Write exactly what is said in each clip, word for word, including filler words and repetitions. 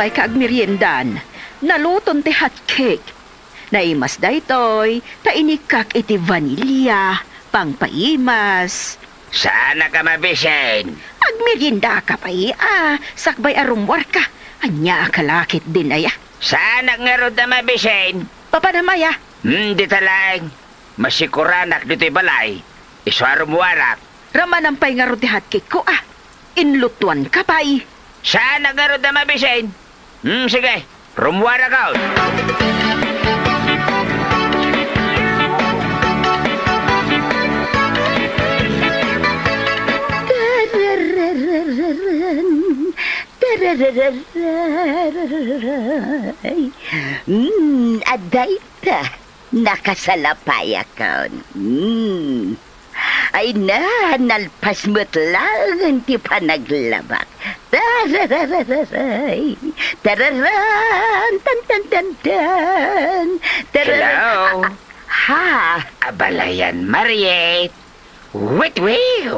Pay ka agmeriendan, naluton ti hot cake. Naimas daytoy, ta inikkak iti vanilya, pangpaimas. Saanak a mabisin. Agmeriendaka pay a, sakbay a rummuarka. Ania a kalakit din aya? Saanak ngarud a mabisin. Papanam aya? Hmm, dita laeng. Masikuranak ditoy balay. Isu a rummuarak. Ramanam pay ngarud ti hot cake ko, a. Inlutuanka pay. Saanak ngarud a mabisin. Hmm, sige. Rummuarakon. Tararararan. Tararararay. Hmm, adda ita. Nakasalapayakon. Mm. Ay na, nalpas met laeng ti panaglabak. Tarararay! Tararan! Tan, tan, tan, tan! Tararan! Hello? Ah, ah, ha? Abalayan, Mariet! Wait, wait!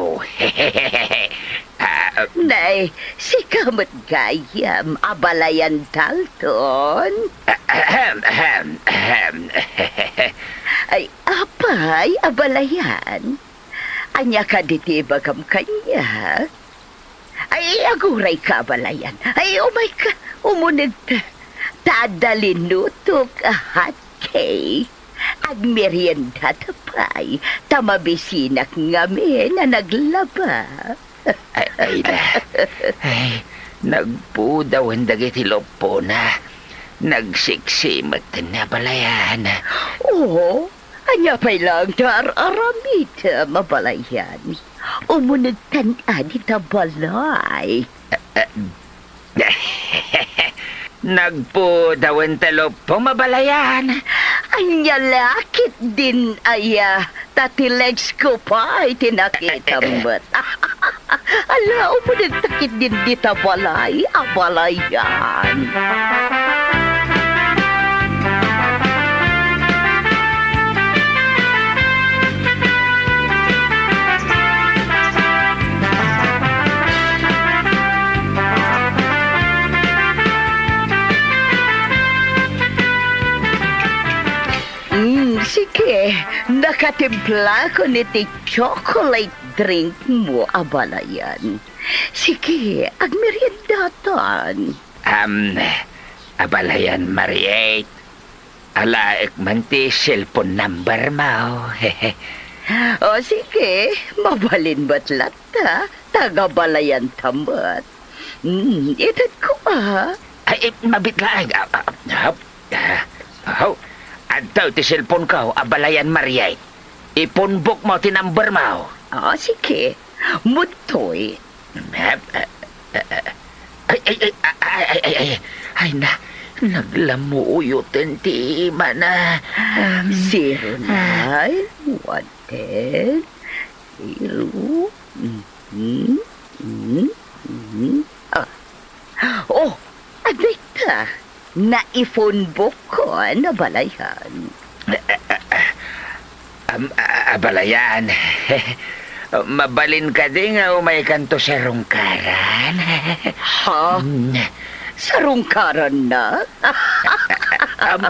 Ah, Nay, sika met gayam, Abalayan Dalton? Ahem, ahem, ahem. Ay, apay, Abalayan? Ania kadi ti ibagam kaniak? Ay, agurayka, Abalayan. Ay, umayka, umunegta. Ta adda linutok a hot cake. Agmeriendata pay, ta mabisinak ngamin a naglaba. Ay, ay na. Ay, nagpudawen dagiti luppona. Nagsiksimek ni Abalayan. Oo, ania pay laeng ti ar-aramidem, Abalayan? Umunegtan a dita balay. Nagpudawen ti luppom, Abalayan. Ania la ketdin aya, ta ti legs ko pay ti nakitam met. Ala, umunegta ketdin dita balay, Abalayan. Mm, sige, nakatimplakon iti chocolate drink mo, Abalayan. Sige, agmeriendatan. Am, Abalayan, Mariet. Alaek man ti cellphone number mo. O, sige, mabalin met latta, ta agabalayan ta met. Hmm, itedko, a. Ay, eh, mabit laeng. Ah, ah, ah, ah, oh, adtoy ti cellphone ko, Abalayan, Mariet. Ipunbok mo ti number mo. O, sige. Mudtoy. Ay, ay, ay, ay, ay, ay, ay, ay, na, naglamuyo ten ti imana. Um, zero nine, one ten, zero, mhm, mhm, mhm. Ah. Oh, adda ita. Naipunbok ko, Abalayan. Am, a-, Abalayan. Mabalin kadi nga umaykanto sarungkaran? Ha? Mm. Sarungkaran na? Am.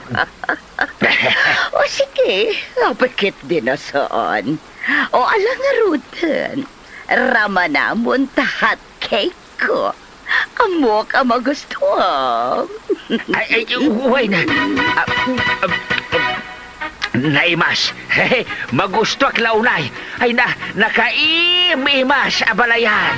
O sige, apay ketdin a saan. O ala ngaruden. Ramanamon ta hot cake ko. Ammok a magustuam. Ay, ay, uway na. Ah, ah, ah, naimas. Magustuak la unay. Ay na, nakaim-imas, Abalayan.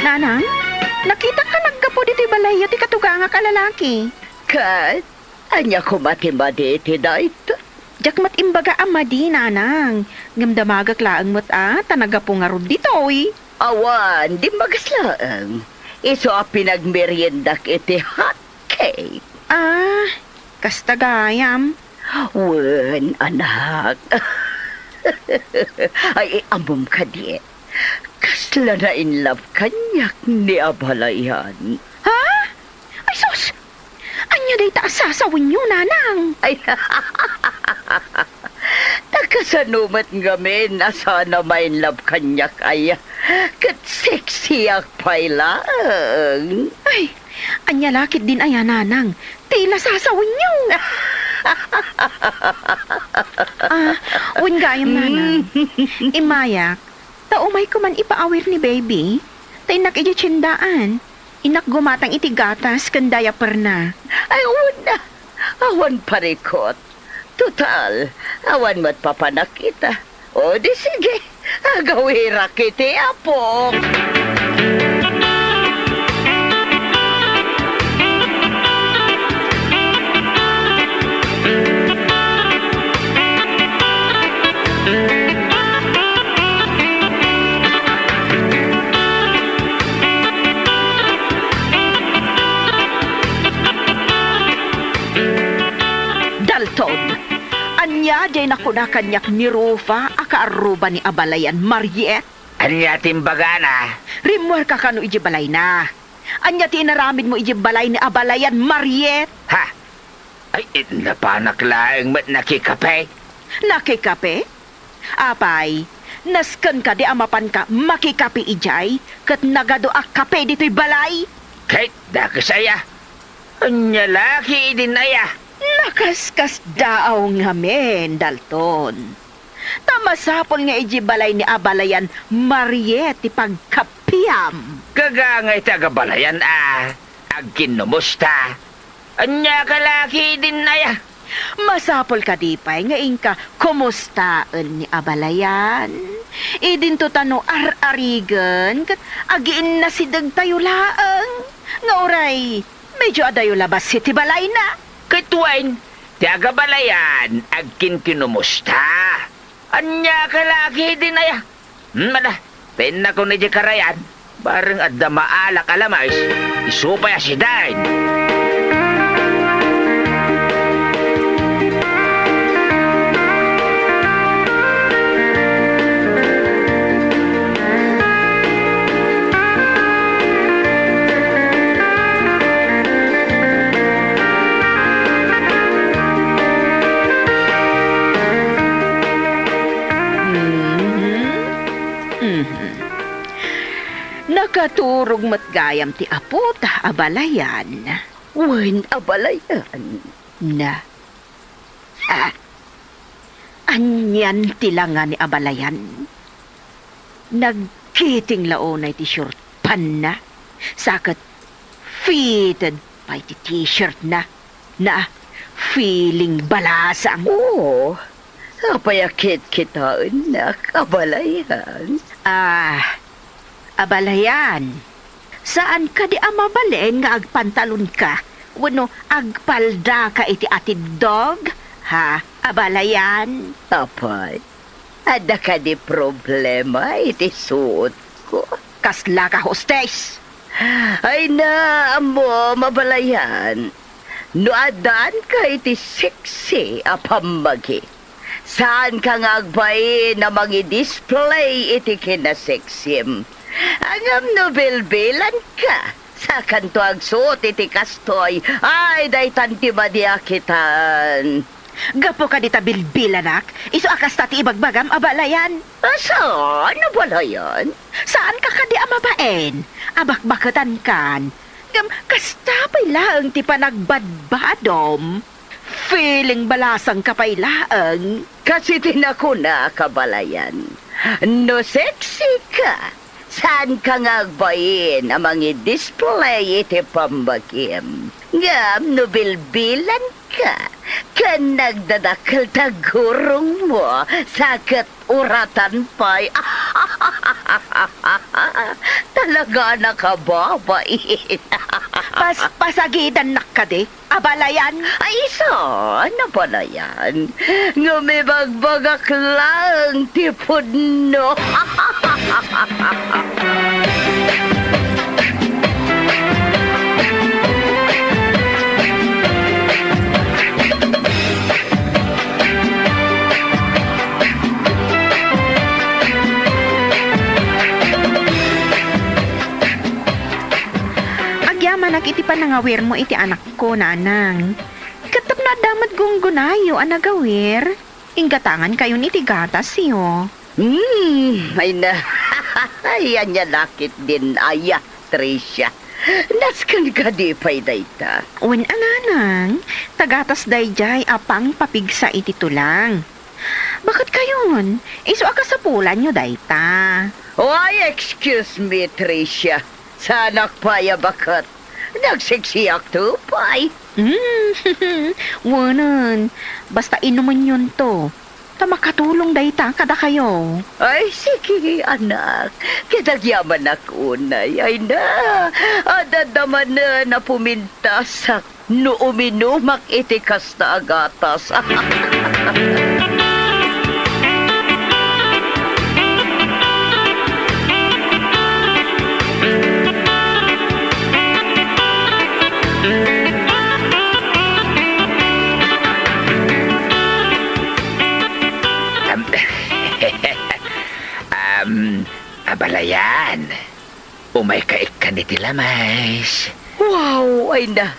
Nanang, nakitak a naggapu ditoy balayyo ti katugangak a lalaki. Ket, ania koma ti madi iti dayta? Diak met imbaga a madi, nanang. Ngem damagek laeng met a, ta naggapu ngarud ditoy. Awan, dimmagas laeng. Isu a pinagmeriendak iti hot cake. Ah, kasta gayam. Wen, anak. Ay, ammom kadi, kasla na-in love kaniak ni abalayan. Ha? Ay, sus! Ania dayta a sasawenyo, nanang? Ay, ta kasano met ngamin a saan a ma-in love kaniak aya? Ket sexyak pay laeng. Ay, ania la ketdin aya, nanang? Ti la sasawenyo. Ah, wen gayam, nanang. Immayak, ta umayko man ipaawir ni baby. Ta innak idiay tiendaan. Innak gumatang iti gatas ken diaperna. Ay, wen a. Awan parikot. Total, awan met papanak ita. O di sige, agawirak iti apok. Dalton, ania diay nakuna kaniak ni Rufa a kaarruba ni abalayan, Mariet? Ania ti imbagana? Rimmuarka kano idiay balayna? Ania ti inaramidmo idiay balay ni abalayan, Mariet? Ha? Ay, napanak laeng met nakikape. Nakikape? Apay, nasken kadi a mapanka makikape idiay ket nagadu a kape ditoy balay? Ket dakes aya? Ania la ketdin aya? Nakaskasdaaw ngamin, Dalton. Ta masapul nga idiay balay ni abalayan Mariet ti pagkapiam. Kaga nga iti agabalayan a agkinnumusta. Ania ka la ketdin aya? Masapul kadi pay nga inka kumustaen ni abalayan? Idinto ta no ar-arigen ket agiinnasidegtayo laeng. Nga uray, medio adayo la bassit ti balayna. Ket wen, ti agabalayan agkinkinumusta. Ania ka la ketdin aya? Hmm, ala, ta innakon idiay karayan, bareng adda maalak a lames, isu pay a sideng. Mhm. Mhm. Nakaturog met gayam ti apota, abalayan. Wen, abalayan. Na. Ah. Anian ti langa ni abalayan? Nagkiting la unay ti short pantna, sa ket fitted pay ti t-shirtna. Na, feeling balasang. Oo. Apay a kitkitaennak, abalayan? Ah, abalayan. Saan kadi a mabalin nga agpantalonka wenno agpaldaka iti atiddog? Ha, abalayan? Apay, adda kadi problema iti suotko? Kasla ka, hostes? Ay na, ammom, abalayan. No addaanka iti sexy a pammagi, saanka nga agbain a mangidisplay iti kinasexim. Ngem no bilbilanka, sakanto agsuot iti kastoy, ay, daytan ti madi a kitaan. Gapu kadi ta bilbilanak, isu a kasta ti ibagbagam, abalayan? A saan, abalayan? Saanka kadi a mabain a bakbaketankan? Ngem kasta pay laeng ti panagbadbadom. Feeling balasangka pay laeng. Kas iti nakunak, abalayan, no sexy ka, saanka nga agbain a mangidisplay iti pammagim. Ngem no bilbilan ka, ken nagdadakkel ti aggurongmo, sa ket uratan pay. Talaga nakababain. Pas-, pasagidannak kadi, abalayan? Ay, isu, abalayan. Ngem ibagbagak laeng ti pudno. manak iti panangawirmo iti anakko, nanang. Ket tapno adda met gunggonayo a nagawir, inggatangankayon iti gatasyo. Hmm, ay na. Ay, ania la ketdin aya, Tricia. Nasken kadi pay dayta? Wen a, nanang, ta gatas daydiay a pangpapigsa iti tulang. Baketkayon, isu a kasapulanyo dayta. Why, excuse me, Tricia. Saanak pay a baket. Nagsiksiakto pay. Hmm, wenen, basta inumenyonto, ta makatulong dayta kadakayo. Ay, sige, anak. Ket agyamanak unay. Ay na, adda manen a pumintasak no uminumak iti kasta a gatas. Am, am, abalayan. Umayka ikkan iti lamas. Wow! Ay na!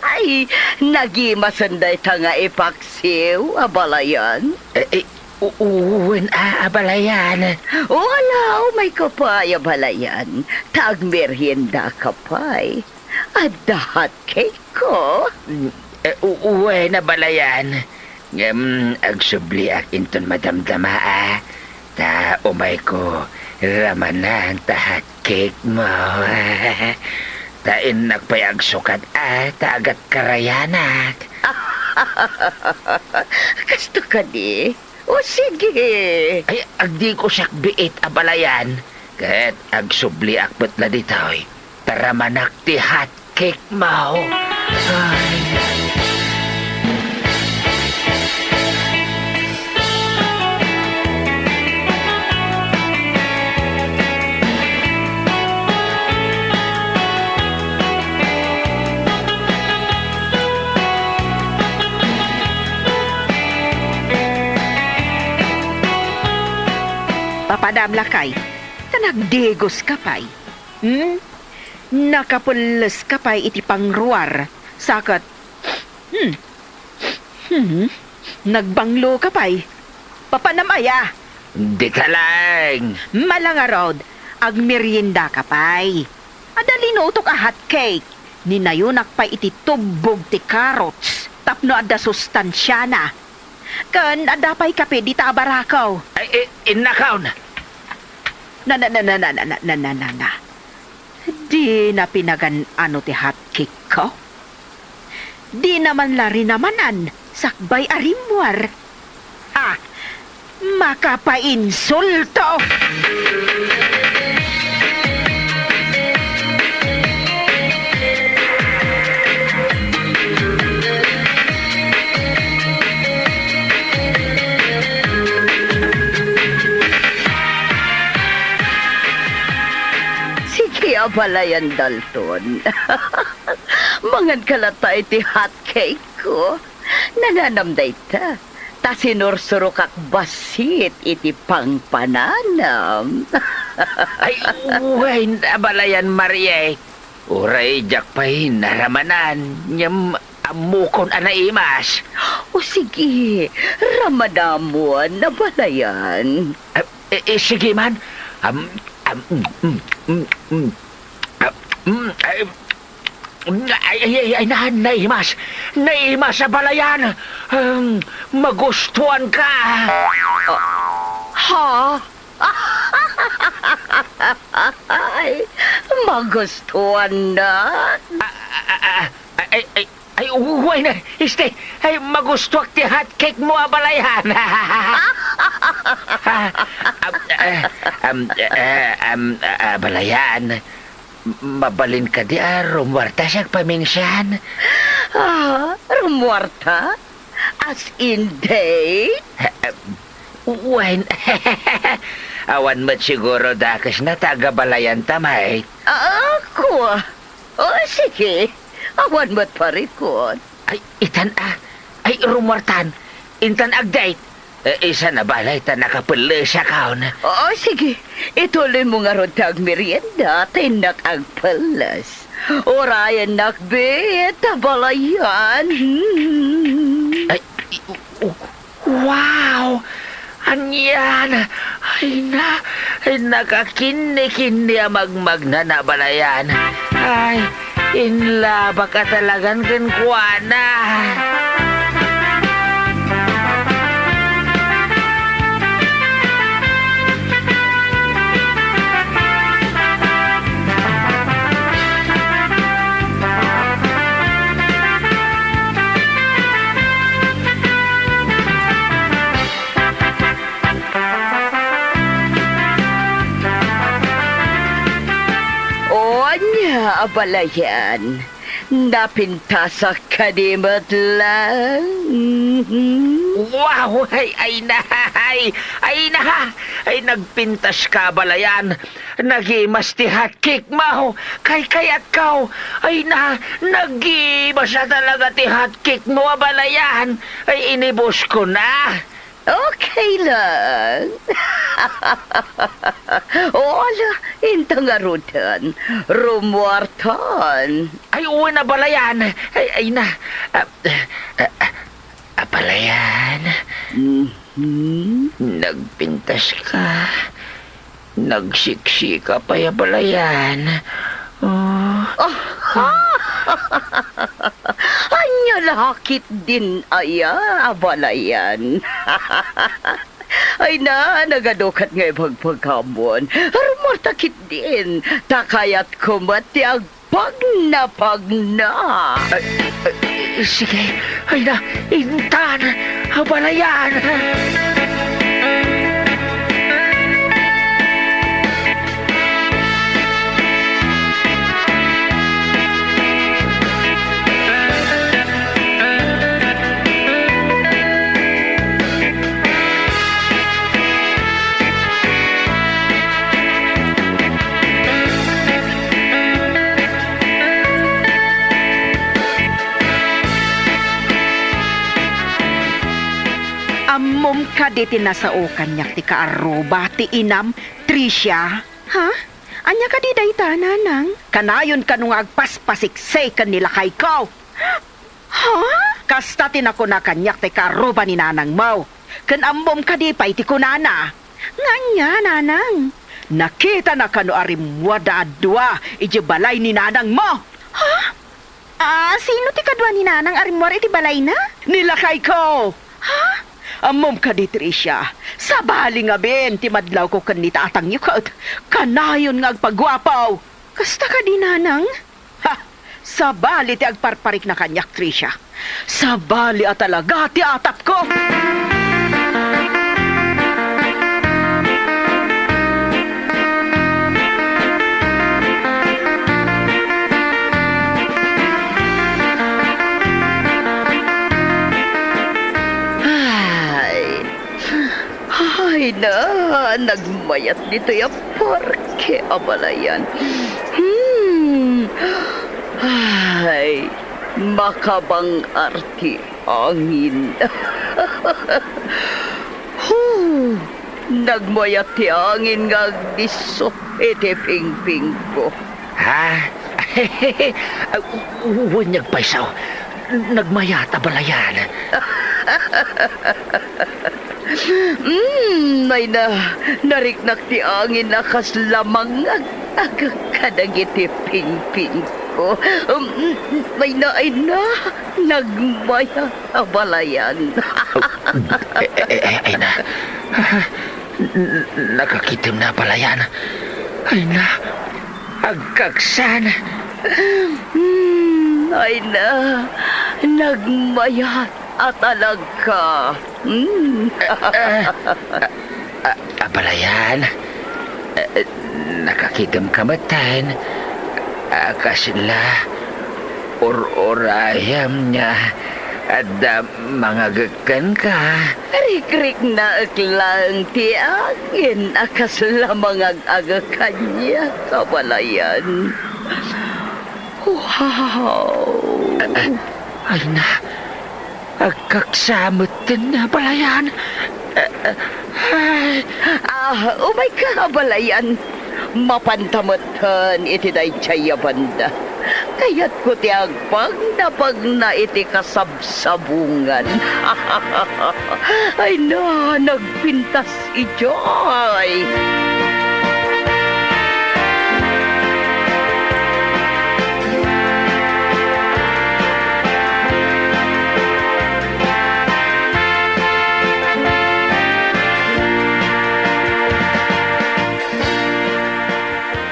Ay, nagimasen dayta nga ipaksiw, abalayan. Eh, eh, u-, u-, wen a, abalayan. Wala, umayka pay, abalayan. Ta agmeriendaka pay. Adda hot cake ko. Mm, eh, u-, wen, abalayan. Ngem agsubliak inton madamdama a, ta umayko, ramanak ta hot cake mo. Ta innak pay agsukat a, ta agatkarayanak. Kasto kadi? O sige. Ay, agdiko siak biit, abalayan. Ket agsubliak met la ditoy. Ta ramanak ti hot cake mo. Ay. Papadam lakay, ta nagdigos ka pay. Hmm? Nakapelles ka pay iti pangruar, sa ket, hmm, hmm, nagbanglo ka pay. Papanam aya? Dita laeng. Malangarod, agmerienda ka pay. Adda linutok a hot cake. Ninayonak pay iti tubbog ti carrots tapno adda sustansiana. Ken adda pay kape dita a barako. Ay, i-, innakaw na. Na, na, na. Dina pinagan-ano ti hot cake ko? Dina man la rinamanan sakbay a rimmuar. Ha! Makapainsulto! Sige, abalayan, Dalton. Mangan ka latta iti hot cake ko. Nananam dayta, ta sinursurokak bassit iti pangpananam. Ay, wen, abalayan, Marie. Uray diak pay naramanan, ngem ammokon a naimas. O sige, ramanamon, abalayan. Ah, eh, eh, sige man. Am, am, mm, mm, mm, mm. Ah, mm, ay, ay, ay, ay, ay, na-, naimas. Naimas, abalayan. Um, magustuhan ka. Ha? Ay, magustuhan na. Ah, ah, ah, ah, ay, ay, ay, wen, este, ay, magustuak ti hot cake mo, abalayan. Ah, ah, ah, am, eh, am, ah, abalayan. Mabalin kadi a rumuarta siak paminsan? Ah, rumuarta? As in date? Wen, awan met siguro dakesna ta agabalayanta met. Ah, kua. O, sige. Awan met parikut. Ay, itan a. Ay, rumuartan. Intan ag-date. Eh, isan a balay ta nakapellesakon. Oo, sige. Ituloymo ngarud ti agmerienda ta innak agpelles. Urayennak bet, abalayan. Hmm. Ay, i-, u-, u-, wow! Anian? Ay na, ay nakakinni-kinni a magmagna, abalayan. Ay, inlabak a talagan kenkuana. O ania, abalayan? Napintasak kadi met laeng? Mhm. Wow! Ay, ay na! Ay, ay na! Ay, nagpintaska, abalayan! Nagimas ti hot cake mo! Kaykayatko! Ay na! Nagimas a talaga ti hot cake mo, abalayan! Ay, inibuskona! Okay lang. O, ala, inta ngaruden. Rummuartan. Ay, wen, abalayan. Ay, ay na. Ah, ah, ah, abalayan. Mhm. Nagpintaska. Nagsiksika pay, abalayan. Oh. Ah. Ania la ketdin aya, abalayan? Ay na, nagadukat nga ibagbagam. Rummuarta ketdin, ta kayatko met ti ag- Pagnapagna. Ay, ay, sige. Ay na, intan, abalayan. Ammom kadi ti nasao kaniak ti kaarruba ti inam, Tricia? Ha? Ania kadi dayta, nanang? Kanayon kano nga agpaspasiksik ken ni lakayko? Ha? Kasta ti nakuna kaniak ti kaarruba ni nanangmo. Ken ammom kadi pay ti kunana? Nga ania, nanang? Nakitana kano a rimmuarda a dua idiay balay ni nanangmo. Ha? Ah, sino ti kadua ni nanang a rimmuar iti balayna? Ni lakayko! Ha? Ammom kadi, Tricia, sabali ngamin ti madlawko ken ni tatangyo ket kanayon nga agpaguapo. Kasta kadi, nanang? Ha! Sabali ti agparparikna kaniak, Tricia. Sabali a talaga ti atapko! Ay, Ay na, nagmayat ditoy a parke, abalayan. Hmm. Ay, makabang-ar ti angin. Huh, nagmayat ti angin nga agdisso iti pingpingko. Ha? Ah, u-, u-, wen, agpayso. Nagmayat, abalayan. Mm, ay na, nariknak ti angin a kasla mangag-agek kadagiti pingpingko. Mm, ay na, ay na, nagmayat, abalayan. Eh, eh, eh, ay na. N-, n-, nakakitem na, abalayan. Ay na, agkaksan. Hmm, ay na, nagmayat a talaga. Hmm. Ah, ah, ah, abalayan. Eh, nakakitem ka met, a kasla ur-urayam nga adda mangagek kenka. Rikriknaek laeng ti angin a kasla mangag-agek kaniak, abalayan. Wow! Ah, ah, ay na, agkaksa metten, abalayan. Ay, ah, umayka, abalayan. Mapanta metten iti daydiay a banda. Kayatko ti agpagnapagna iti kasabsabungan. Ay na, nagpintas idiay.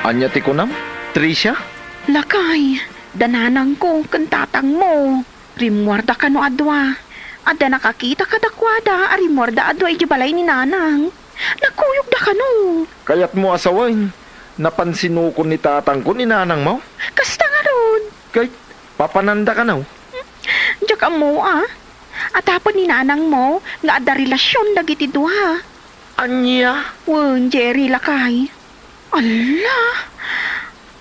Ania ti kunam, Tricia? Lakay, da nanangko ken tatangmo. Rimmuarda kano a dua. Adda nakakita kadakuada a rimmuarda a dua idiay balay ni nanang. Nagkuyogda kano. Kayatmo a sawen, napansinukon ni tatangko ni nanangmo? Kasta ngarud. Kay, papananda kano? Diak ammo a. Addaan ni nanangmo nga adda relasion dagiti dua. Ania? Wen, Jerry, lakay. Alla!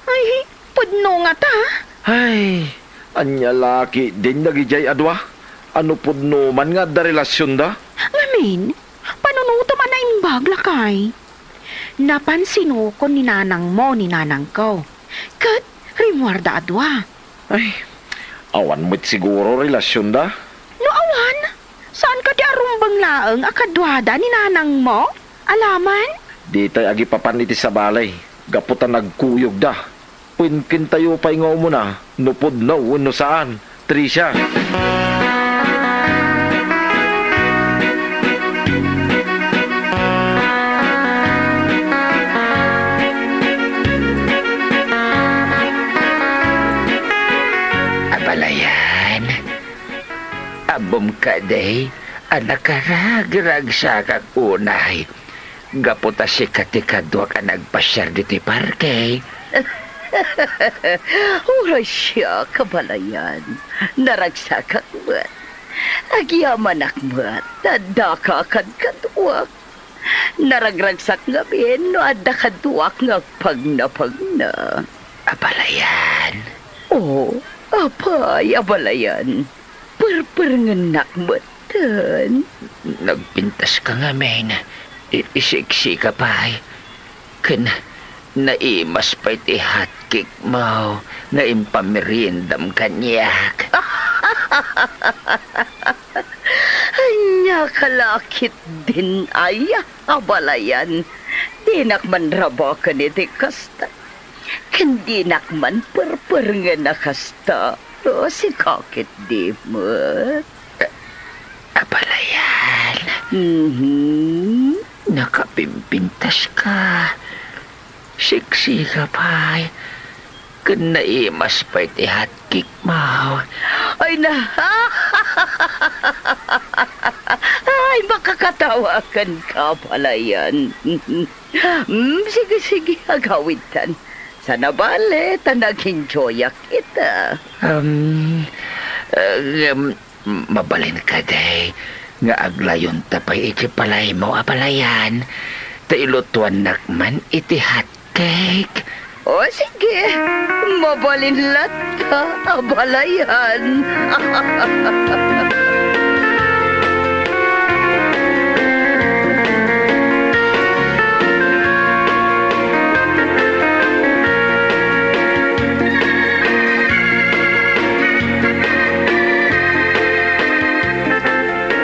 Ay, pudno ngata. Ay, ania la ketdin dagidiay a dua? Ano pudno man nga adda relasionda? Ngamin, panunotem a naimbag, lakay. Napansinukon ni nanangmo ni nanangko. Ket rimmuarda a dua. Ay, awan met siguro relasionda. No awan, saan kadi a rumbeng laeng a kaduada ni nanangmo? Alaman? Ditay agipapan iti sabali, gapu ta nagkuyogda. Wen kentayo pay nga umuna, no pudno wenno saan, Tricia. Abalayan, ammom kadi a nakaragragsakak unay gapu ta sika ti kaduak a nagpasiar ditoy parke. Uray siak, abalayan. Naragsakak met. Agyamanak met ta addaka kadkaduak. Naragragsak ngamin no adda kaduak nga agpagnapagna. Abalayan. O, apay, abalayan? Perperengennak metten. Nagpintaska ngamin. I-, isiksika pay. Ken naimas pay ti hotcake mo nga impameriendam kaniak. Ania ka la ketdin aya, abalayan? Dinak man rabaken iti kasta. Ken dinak man perperengen a kasta. O, sika ketdi met. Abalayan. Mhm. Nakapimpintaska. Siksika pay. Ken naimas pay ti hotcake mo. Ay na. Ay, makakatawaken ka, abalayan. Mm, sige, sige, agawidtan. Saan a bale, ta nag-enjoyak ita. Um, uh, um, mabalin kadi nga aglayonta pay iti balaymo, abalayan, ta ilutuannak man iti hotcake. O, sige, mabalin latta, abalayan.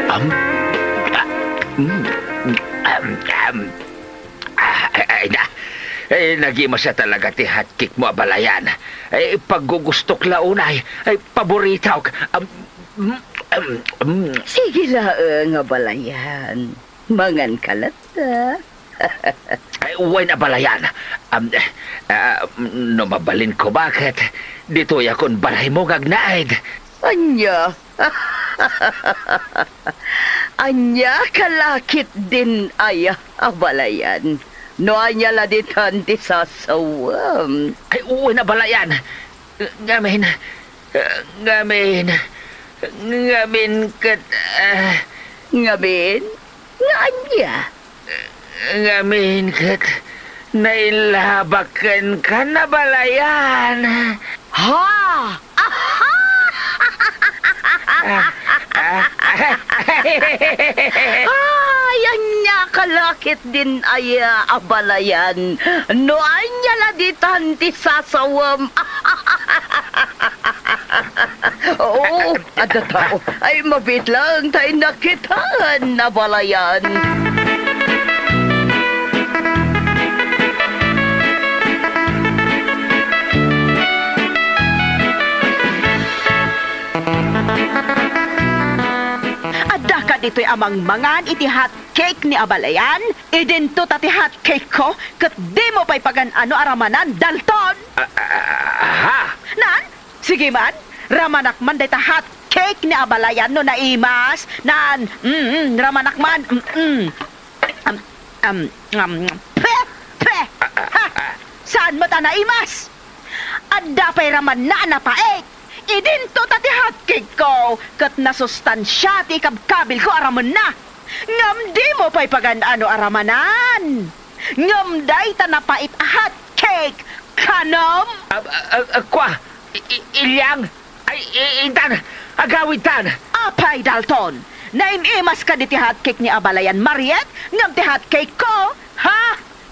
Am, ah, mm, am, am. Ah, ay, ay, na. Eh, nagimasa talaga ti hotcake mo, abalayan. Eh, paggugustok la unay. Ay, paboritok. Am, mm, am, mm. Sige laeng, abalayan. Mangan ka latta. Ay, wen, abalayan. Am, ah, no mabalin ko, baket ditoyakon balaymo nga agnaed. Ania? Ania ka la ketdin aya, abalayan? No ania la ditan ti sasawem? Ay, wen, abalayan. Ngamin, ngamin, ngamin ket, ah, ngamin? Nga ania? Ngamin ket nailabak kenka, abalayan. Ha? Aha! Ah, ah, ah. Ay, Ania ka la ketdin aya, abalayan? No ania la ditan ti sasawem? Oo, adda tao. Ay, mabiit laeng ta innak kitaen, abalayan. Adda kaditoy a mangmangan iti hot cake ni abalayan? Idinto ta ti hot cake ko, ket dimo pay pagan-ano a ramanan, Dalton? Ah, ah, ah, ha? Naan? Sige man, ramanak man dayta hot cake ni abalayan no naimas. Naan? Mm, mm, ramanak man. Mm, mm. Am, am, am, pe, pe. Ha? Saan met a naimas? Adda pay ramanna a napait. Idinto ta ti hot cake ko, ket nasustansia ti ikabkabil ko a ramenna. Ngem dimo pay pagan-ano a ramanan. Ngem dayta napait a hot cake, kanem? Ah, ah, ah, ah, kua, I-, I-, Ilyang? Ay, i-, intan, agawidtan. Apay, Dalton, naim-imas kadi ti hot cake ni abalayan Mariet, ngem ti hot cake ko, ha?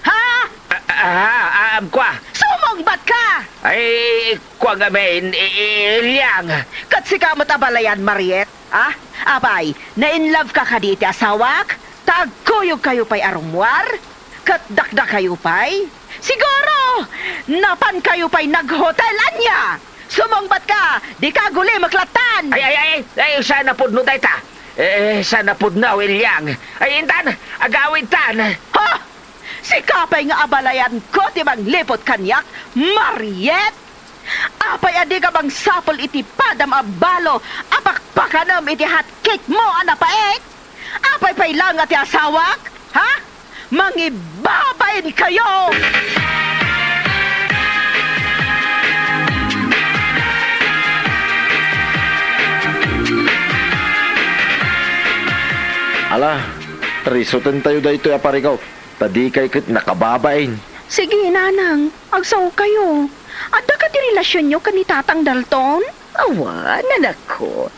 Ha? Ah, ah, ah, ah, kua. Sumungbat ka! Ay, kua ngamin, i-, i-, Ilyang. Ket sika met abalayan Mariet, ah? Apay, na-in love ka kadi iti asawak? Ta agkuyog kayo pay a rummuar? Ket dakdakayo pay? Siguro, napan kayo pay naghotel, ania? Sumungbat ka, dika agulimek lattan! Ay, ay, ay, ay, saan a pudno dayta? Eh, saan a pudno, Ilyang? Ay, intan, agawidtan! Ha? Sika pay nga abalayan ko ti mangliput kaniak, Mariet? Apay a dika mangsapul iti padam a balo a pakpakanem iti hot cake mo a napait? Apay pay laeng a ti asawak? Ha? Mangibabain kayo! Ala, risuten tayo daytoy a parikot, ta dikay ket nakababain. Sige, nanang, agsaokayo. Adda kadi relasionyo ken ni Tatang Dalton? Awan, anakko.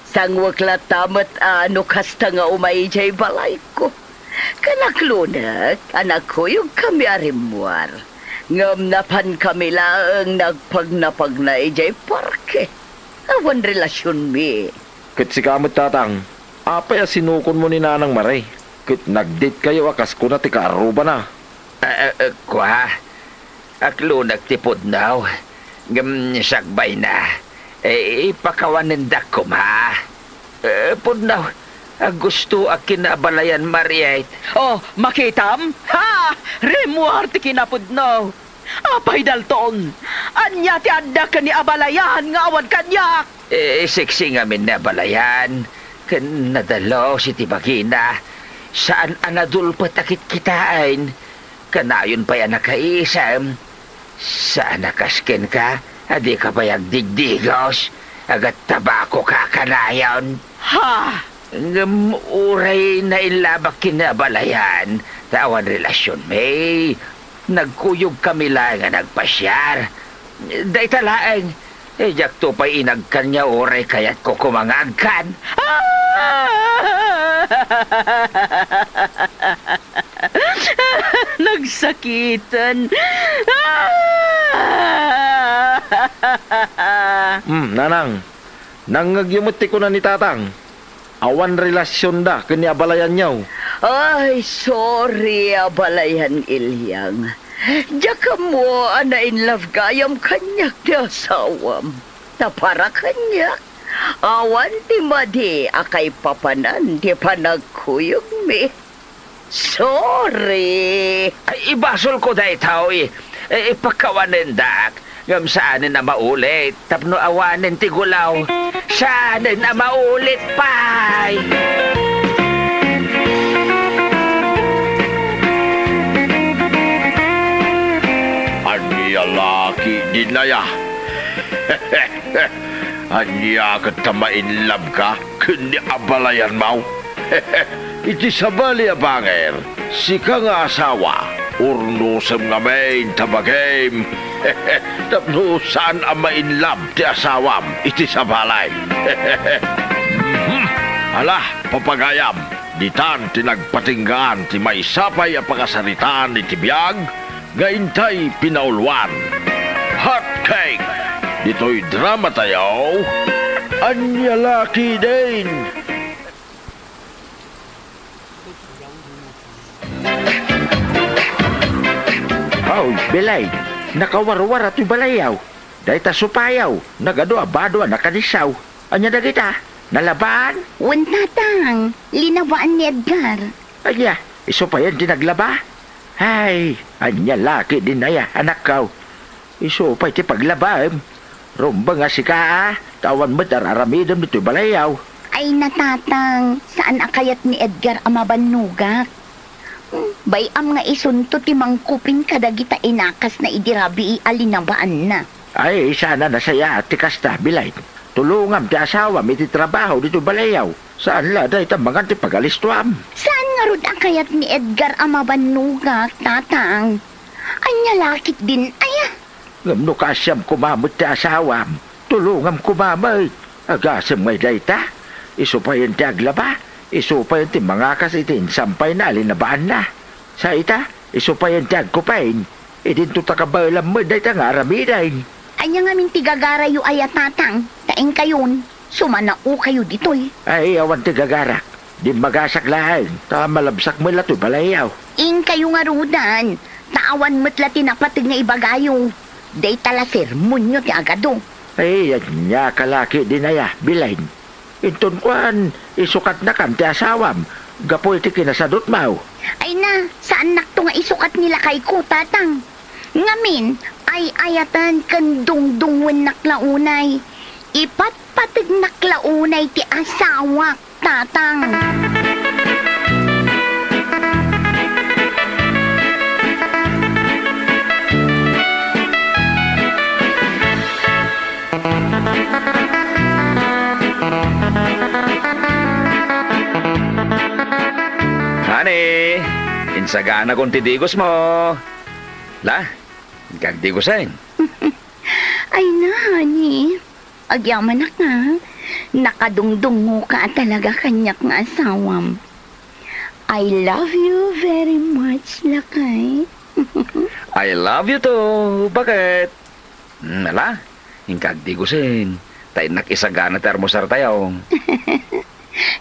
Sangwek latta met a no kasta nga umay idiay balayko. Ken aglunek a nagkuyogkami a rimmuar. Ngem napankami laeng nagpagnapagna idiay parke. Awan relasionmi. Ket sika met, Tatang, apay a sinukonmo ni Nanang Mare? Ket nagdate kayo a kas kuna ti kaarrubana. Ah, ah, ah, kua, aglunek ti pudno, ngem sakbayna, eh, ipakawanendak koma. Eh, pudno, agustoak ken ni abalayan Mariet. Oh, makitam? Ha! Rimmuar ti kinapudno. Apay, Dalton, ania ti adda ken ni abalayan nga awan kaniak? Eh, seksi ngamin ni abalayan, ken nadalus iti bagina. Saan a nadulpet a kitkitaen. Kanayon pay a nakaisem. Saan a kas kenka a dika pay agdigdigos, agattabako ka kanayon. Ha? Ngem uray nailabak ken ni abalayan ta awan relasionmi, nagkuyogkami laeng a nagpasiar. Dayta laeng, eh, diakto pay inagkaniaw uray kayatko koma nga agkan. Nagsakiten. Hmm, Nanang, nangngegyo met ti kuna ni Tatang. Awan relasionda ken ni abalayanyo. Ay, sorry, abalayan Ilyang. Diak ammo a na-in love gayam kaniak ti asawam. Ta para kaniak, awan ti madi a kaipapanan ti panagkuyogmi. Sorry. Ay, ibasolko daytoy. Eh, ipakawanendak. Ngem saanen a maulit tapno awanen ti gulaw. Saanen a maulit pay. Ania la ketdin aya? Ania ket ta ma-in love ka ken ni abalayanmo? Iti sabali a bangir, sika nga asawa, urnosem ngamin ta bagim tapno saan a ma-in love ti asawam iti sabali. Mhm. Ala, papagayam, Ditan ti nagpatinggaan ti maysa pay a pakasaritaan iti biag nga intay pinauluan. Hot Cake! Ditoy drama tayo, Ania La Ketdin! Aw, Belen, nakawarwar a toy balayaw. Dayta supayaw, nagadu a bado a nakadissaw. Ania dagita? Nalabaan? Wen, Tatang, linabaan ni Edgar. Ania, isu payen ti naglaba? Ay, ania la ketdin aya, anakko? Isu pay ti paglabaem. Rumbeng a sika a, ta awan met ar-aramidem ditoy balayaw. Ay na, Tatang, saan a kayat ni Edgar a mabannogak. Bay-am nga isunto ti mangkupin kadagita inakasna idi rabii a linabaanna. Ay, saan a nasayaat ti kasta, Belen. Tulongam ti asawam iti trabaho ditoy balayaw. Saan la dayta mangan ti pagalistoam. Saan ngarud a kayat ni Edgar a mabannogak, Tatang? Ania la ketdin aya? Ngem no kaasiam koma met ti asawam, tulongam koma met. Agasem ngay dayta. Isu payen ti aglaba, isu payen ti mangakas iti insampayna a linabaanna. Sa ita, isu payen ti agkupin. Idinto ta kabaelam met dayta nga aramiden. Ania ngamin ti gagarayo aya, Tatang? Ta inkayon, sumanaokayo ditoy. Ay, awan ti gagarak. Dimmagasak laeng, ta malabsak met la toy balayaw. Inkayo ngaruden, ta awan met la ti napateg nga ibagayo. Dayta la sermonyo ti agadu. Ay, ania ka la ketdin aya, Belen. Inton kuan, isukatnakon ti asawam gapu iti kinasadutmo. Ay na, saannakto nga isukat ni lakayko, Tatang. Ngamin, ay-ayaten ken dungdungngoennak la unay. Ipatpategnak la unay ti asawak, Tatang. Honey, insaganakon ti digosmo. La, inka agdigosen. Ay na, honey. Agyamanak nga. Nakadungdungngoka a talaga kaniak nga asawam. I love you very much, lakay. I love you too. Bakit? Hmm, ala, inka agdigosen. Ta innak isagana ti almusartayo.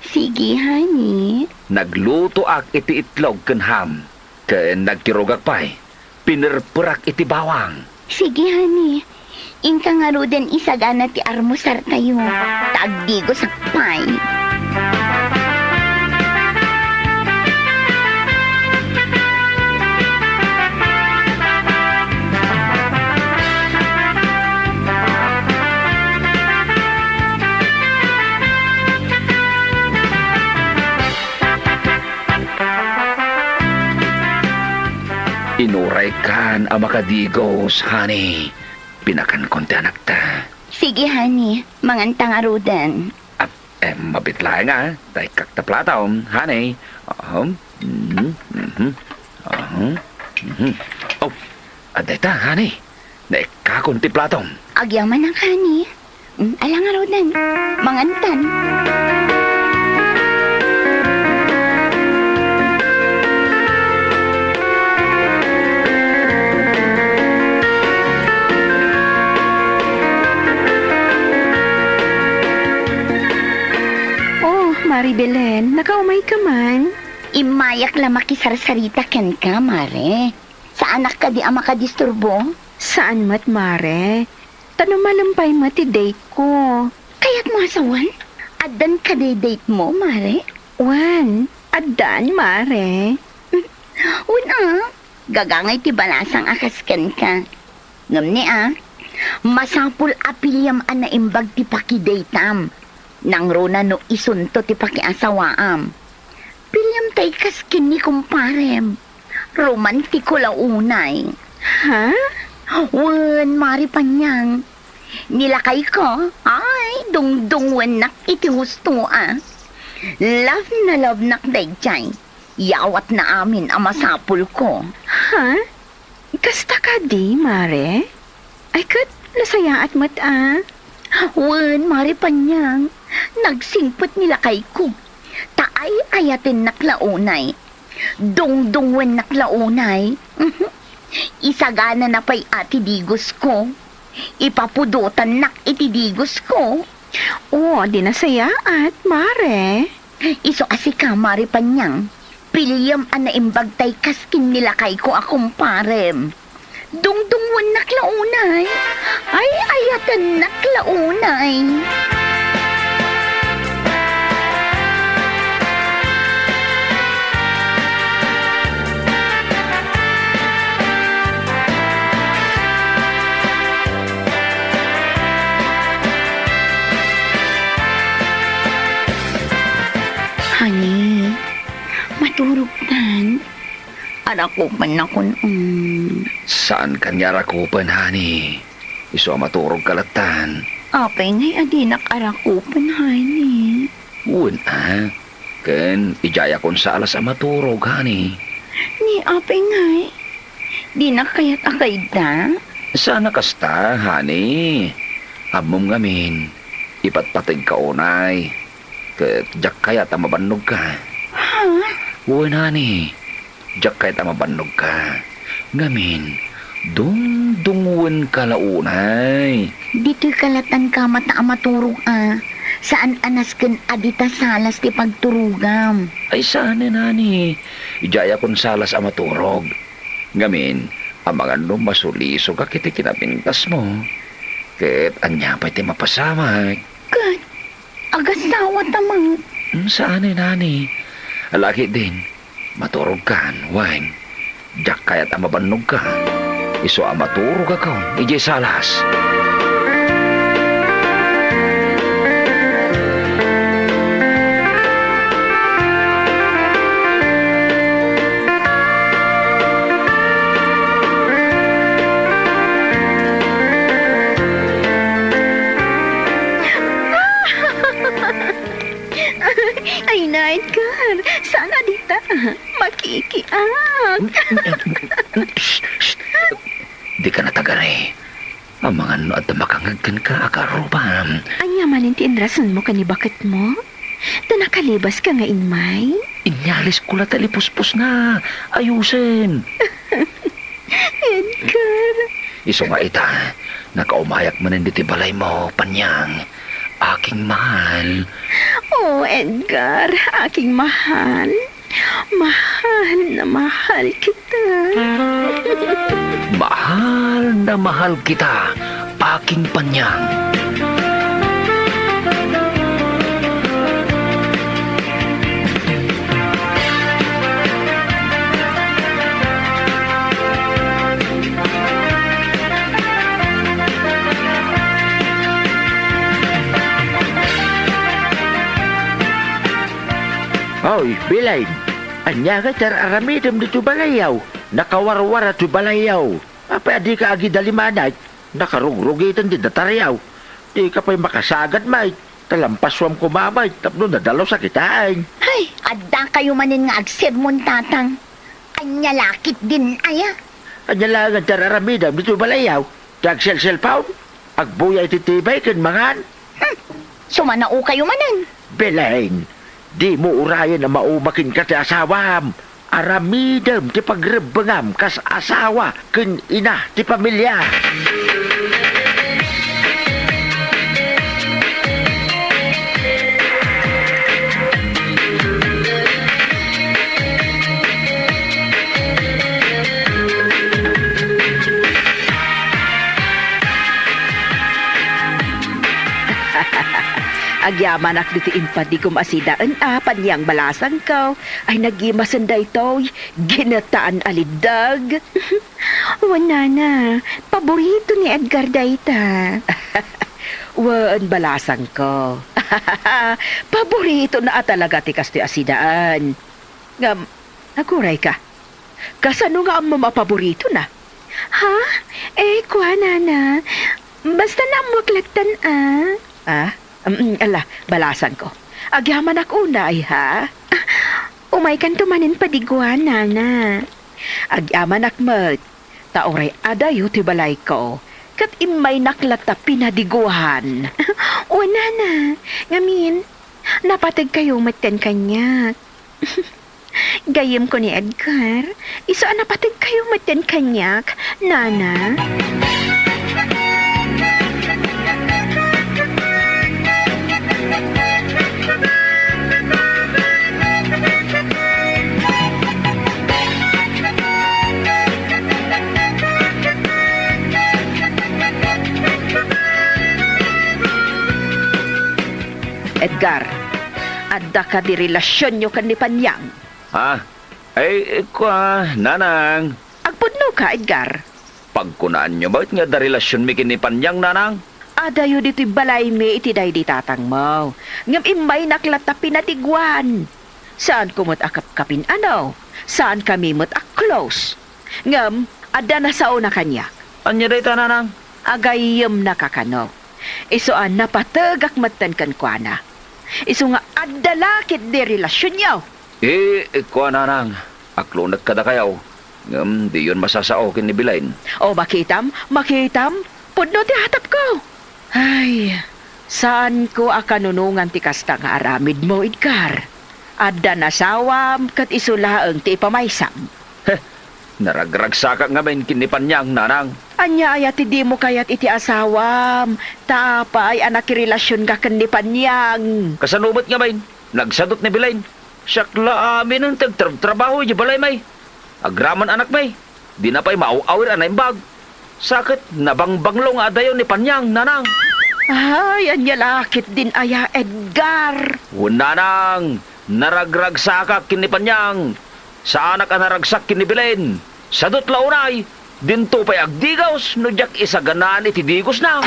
Sige, honey. Naglutoak iti itlog ken ham, ken nagkirugak pay. Pinerperak iti bawang. Sige, honey. Inka ngaruden isagana ti almusartayo. Ta agdigosak pay. Inuraykan a makadigos, honey. Pinakankon ti anakta. Sige, honey. Manganta ngaruden. Ah, eh, mabiit laeng a. Daykkak ta plato, honey. Aham. Mhm, mhm. Aham. Mhm. Oh, adda ita, honey. Naikkakon ti platom. Agyamanak, honey. Mm, ala ngaruden. Mangantan. Oh, Mari Belen, nakaumayka man? Immayak la makisarsarita kenka, Mare. Saanak kadi a makadisturbo? Saan met, Mare. Ta no malem pay met ti date-ko. Kayatmo a sawen? Addan kadi date-mo, Mare? Wen, addan, Mare. Wen a, gagangay ti balasang a kas kenka. Ngem ni a, masapul a piliam a naimbag ti pakidateam. Nangruna no isunto ti pakiasawaam. Piliam tay kas ken ni kumparem. Romantiko la unay. Ha? Wen, Mari Panyang. Ni lakayko, ay, dungdungngoennak iti husto a. Love na love-nak daydiay. Yawatna amin a masapulko. Ha? Kasta kadi, Mare? Ay, ket nasayaat met a. Wen, Mari Panyang, nagsingpet ni lakayko. Ta Ay-ayatennak la unay. Dungdungngoennak la unay. Isaganana pay a ti digosko. Ipapudotannak iti digosko. O, di nasayaat, mare. Isu a sika, Mare Panyang, piliem a naimbag tay kas ken ni lakayko a kumparem. Dungdungngoennak la unay. Ay-ayatennak la unay. Honey, maturogtan. Arakupenakon, mm. Saan kaniarakupen, honey? Isu a maturogka lattan. Apay ngay a dinak arakupen, honey? Wen a, ken idiayakon salas a maturog, honey. Ni apay ngay? Dinak kayat a kayda? Saan a kasta, honey. Ammom ngamin, ipatpategka unay. Ket diak kayat a mabannogka. Ha? Wen, honey. Diak kayat a mabannogka. Ngamin, dungdungngoenka la unay. Ditoy kalatan ka mata a maturog a. Saan a nasken a dita salas ti pagturogam. Ay, saanen, honey. Idiayakon salas a maturog. Ngamin, amangan no masulisogak iti kinapintasmo. Ket ania pay ti mapasamak? Ket agasawata met. Hmm, saanen, honey. Ala ketdin, maturogkan, wen. Diak kayat a mabannogka. Isu a maturogakon idiay salas. Ay, na, Edgar, saan a dita? Makikiak. Shh, shh. Dika natagari. Amangan no adda makangngeg kenka a karrubam. Ania manen ti inrasonmo ken ni baketmo? Ta nakalibaska nga immay? Inyarisko la ta lipuspos na. Ayusen. Edgar. Isu nga ita, nakaumayak manen ditoy balaymo, Panyang. Aking mahal. Oh, Edgar, aking mahal. Mahal na mahal kita. Mahal na mahal kita, aking Panyang. Oy, Belen, ania ngay ti ar-aramidem ditoy balayyaw? Nakawarwara toy balayyaw. Apay a dika agidalimanay? Nakarugrugiten ti dataryaw. Dika pay makasagad met, ta lampasuam koma met tapno nadalusak itaen. Hay, adda kayo manen nga agsermon, Tatang. Ania la ketdin aya? Ania laengen ti ar-aramidem ditoy balayyaw? Ti agselselpon? Agbuya iti T V ken mangan? Hmm, sumanao kayo manen. Belen, dimo urayen a mauma kenka ti asawam. Aramidem ti pagrebbengam kas asawa ken ina ti pamilia. Agyamanak ditoy impadigom a sidaen a, Panyang balasangko. Ay, nagimasen daytoy ginataan a liddeg. Wen, nana, paborito ni Edgar dayta. Wen, balasangko. Paboritona a talaga ti kastoy a sidaen. Ngem, agurayka. Kasano nga ammom a paboritona? Ha? Eh, kua, nana. Basta naammoak lattan, a. Ah? Mm, ala, balasangko. Agyamanak unay, ha? Ah, umaykanto manen padigwan, nana. Agyamanak met, ta uray adayo ti balayko, ket immaynak latta pinadiguan. O, nana, ngamin, Napategkayo metten kaniak. Gayyemko ni Edgar, isu a napategkayo metten kaniak, Nana. Edgar, adda kadi relasionyo ken ni Panyang? Ha? Ay, kua, Nanang. Agpudnoka, Edgar? Pagkunaanyo met nga adda relasionmi ken ni Panyang, Nanang? Adayo ditoy balaymi iti daydi tatangmo. Ngem immaynak latta pinatiguan. Saanko met a kapkapin-ano? Saankami met a close. Ngem, adda nasaona kaniak. Ania dayta, Nanang? Agayyemnaka kano. Isu a napategak metten kenkuana. Isu nga adda la ketdi relasionyo. Eh, kua, Nanang, aklonek kadakayo, ngem diyon masasao ken ni Belen. O, makitam, makitam, pudno ti atapko. Ay, saanko a kanunongan ti kasta nga aramidmo, Edgar. Adda nasawam ket isu laeng ti ipamaysam. Heh, naragragsakak ngamin ken ni Panyang, Nanang. Ania aya ti dimo kayat iti asawam? Ta apay a nakirelasionka ken ni Panyang? Kasano met ngamin? Nagsadut ni Belen. Siak la aminen ti agtrabtrabaho idiay balaymi. Agraman anakmi. Dina pay maaw-awir a naimbag. Sa ket nabangbanglo nga adayo ni Panyang, Nanang. Ay, ania la ketdin aya, Edgar? Wen, Nanang, naragragsakak ken ni Panyang. Saanak a naragsak ken ni Belen. Sadut la unay, dinto pay agdigaws no diak isaganaan iti digosna.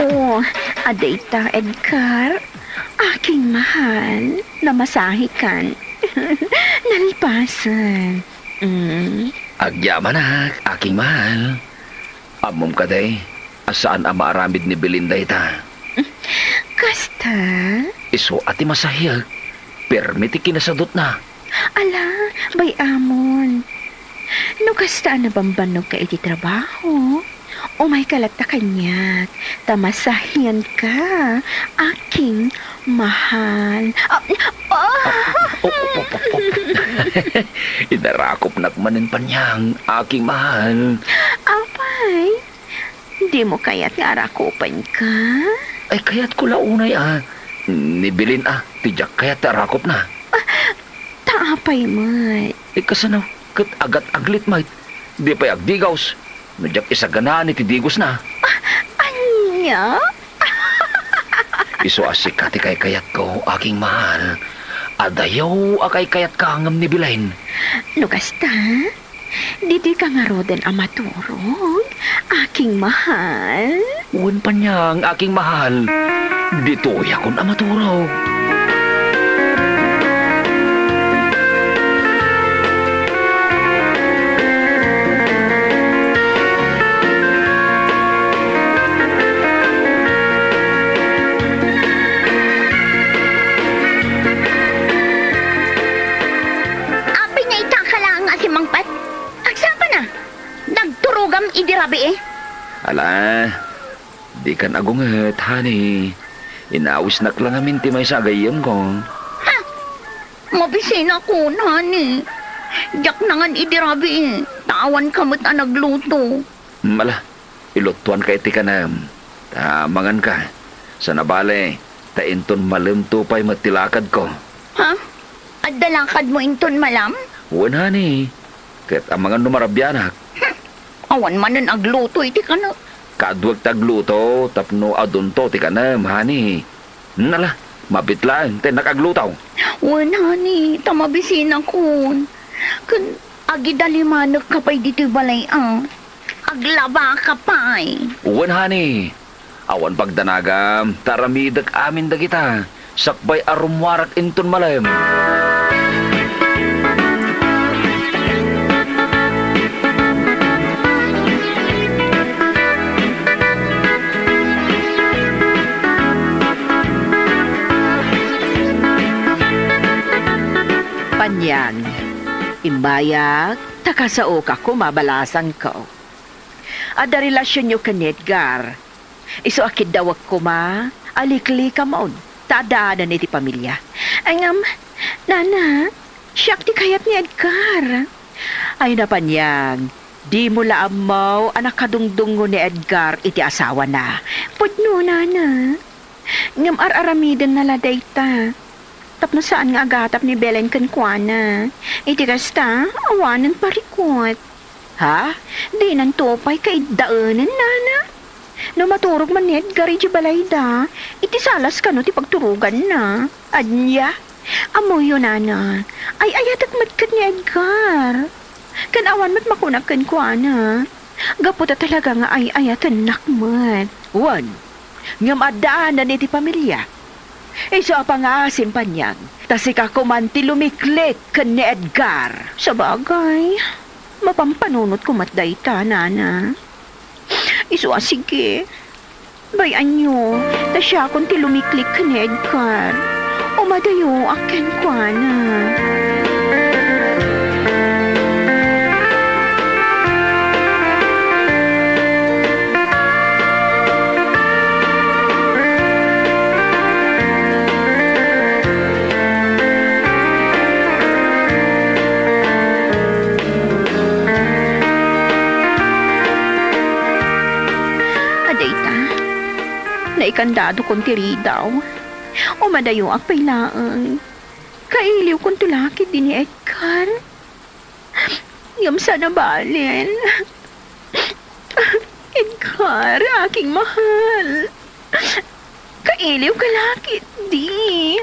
Oh, adda ita, Edgar. Aking mahal, namasahikan. Nalpasen. Mm. Agyamanak, aking mahal. Ammom kadi a saan a maaramid ni Belen dayta? Kasta? Isu a ti masahiek, permi ti kinasadutna. Ala, bay-amon. No kasta a nabambanogka iti trabaho, umayka latta kaniak, ta masahianka, aking mahal. Ah, ah! Ah, oh, oh, oh, oh, oh. Inarakopnak manen, Panyang, aking mahal. Apay, dimo kayat nga arakopenka? Ay, kayatko la unay a. Ni Belen a, ti diak kayat ti arakopna. Ah, ta apay met? Ay, kasano? Ket agat-aglit met. Di pay agdigaws no diak isaganaan iti digosna. Ah, ania? Isu a sika ti kaykayatko, aking mahal. Adayo a kaykayatka ngem ni Belen. No kasta, ditoyka ngaruden a maturog, aking mahal? Wen, Panyang, aking mahal. Ditoyakon a maturog. Apay nga itaka laeng a simmangpet? Agsapa na? Nagturogam idi rabii? Ala, dikan agunget, honey. Inawisnak la ngamin ti maysa a gayyemko. Ha? Mabisinakon, honey. Diak nangan idi rabii, ta awanka met a nagluto. Hmm, ala, ilutoanka iti kanem. Ta manganka. Sana bale, ta inton malemto pay met ti lakadko. Ha? Adda lakadmo inton malem? Wen, honey. Ket amangan no marabianak. Hmm. Awan manen agluto iti kanem. Kaaduek ti agluto tapno adunto ti kanem, honey. Hmm, ala, mabiit laeng ta innak agluto. Wen, honey, ta mabisinakon. Ken agidalimanekka pay ditoy balay a. Aglabaka pay. Wen, honey. Awan pagdanagam, ta aramidek amin dagita, sakbay a rummuarak inton malem. Nian, immayak, ta kasaoka koma balasangko. Adda relasionyo ken ni Edgar. Isu a kiddawek koma, aliklikamon, ta addaanan iti pamilia. Ay, ngem, Nana, siak ti kayat ni Edgar. Ay, napaniang, dimo la ammo a nakadungdungngo ni Edgar iti asawana. Pudno, Nana. Ngem ar-aramidenna la dayta. Tapno saan nga agatap ni Belen kenkuana. Iti kasta, awanen parikut. Ha? Dinanto pay kaiddaenen, Nana? No maturog man ni Edgar idiay balayda, iti salas kano ti pagturoganna. Ania? Ammoyo, Nana, ay-ayatek met ket ni Edgar. Ken awan met makunak kenkuana. Gapu ta talaga nga ay-ayatennak met. Wen, ngem addaanan iti pamilia. Isu a pangaasim, Paniang, ta sika koman ti lumiklik ken ni Edgar. Sabagay, mapampanunotko met dayta, Nana. Isu a sige. Bay-anyo, ta siakon ti lumiklik ken ni Edgar. Umadayoak kenkuana. Adayta, naikandadokon ti ridaw. Umadayoak pay laeng. Kailiwkonto la ketdi ni Edgar. Ngem saan a balen. Edgar, aking mahal. Kailiwka la ketdi.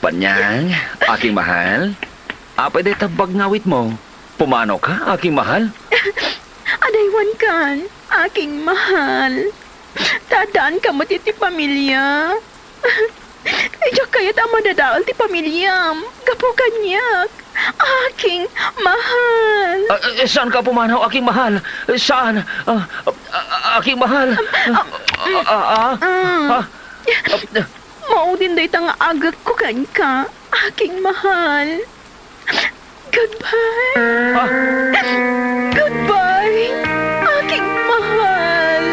Panyang, aking mahal. Apay dayta bag nga awitmo? Pumanaw ka, aking mahal? Adaywankan, aking mahal. Ta addaanka met iti pamilia. Diak kayat a madadael ti pamiliam gapu kaniak, aking mahal. Ah, eh, saanka a pumanaw, aking mahal? Saan? Ah, ah, ah, aking mahal. Ah, ah, ah, ah, ah, ah. Maudin dayta nga agekko kenka, aking mahal. Goodbye. Ah. Goodbye, aking mahal.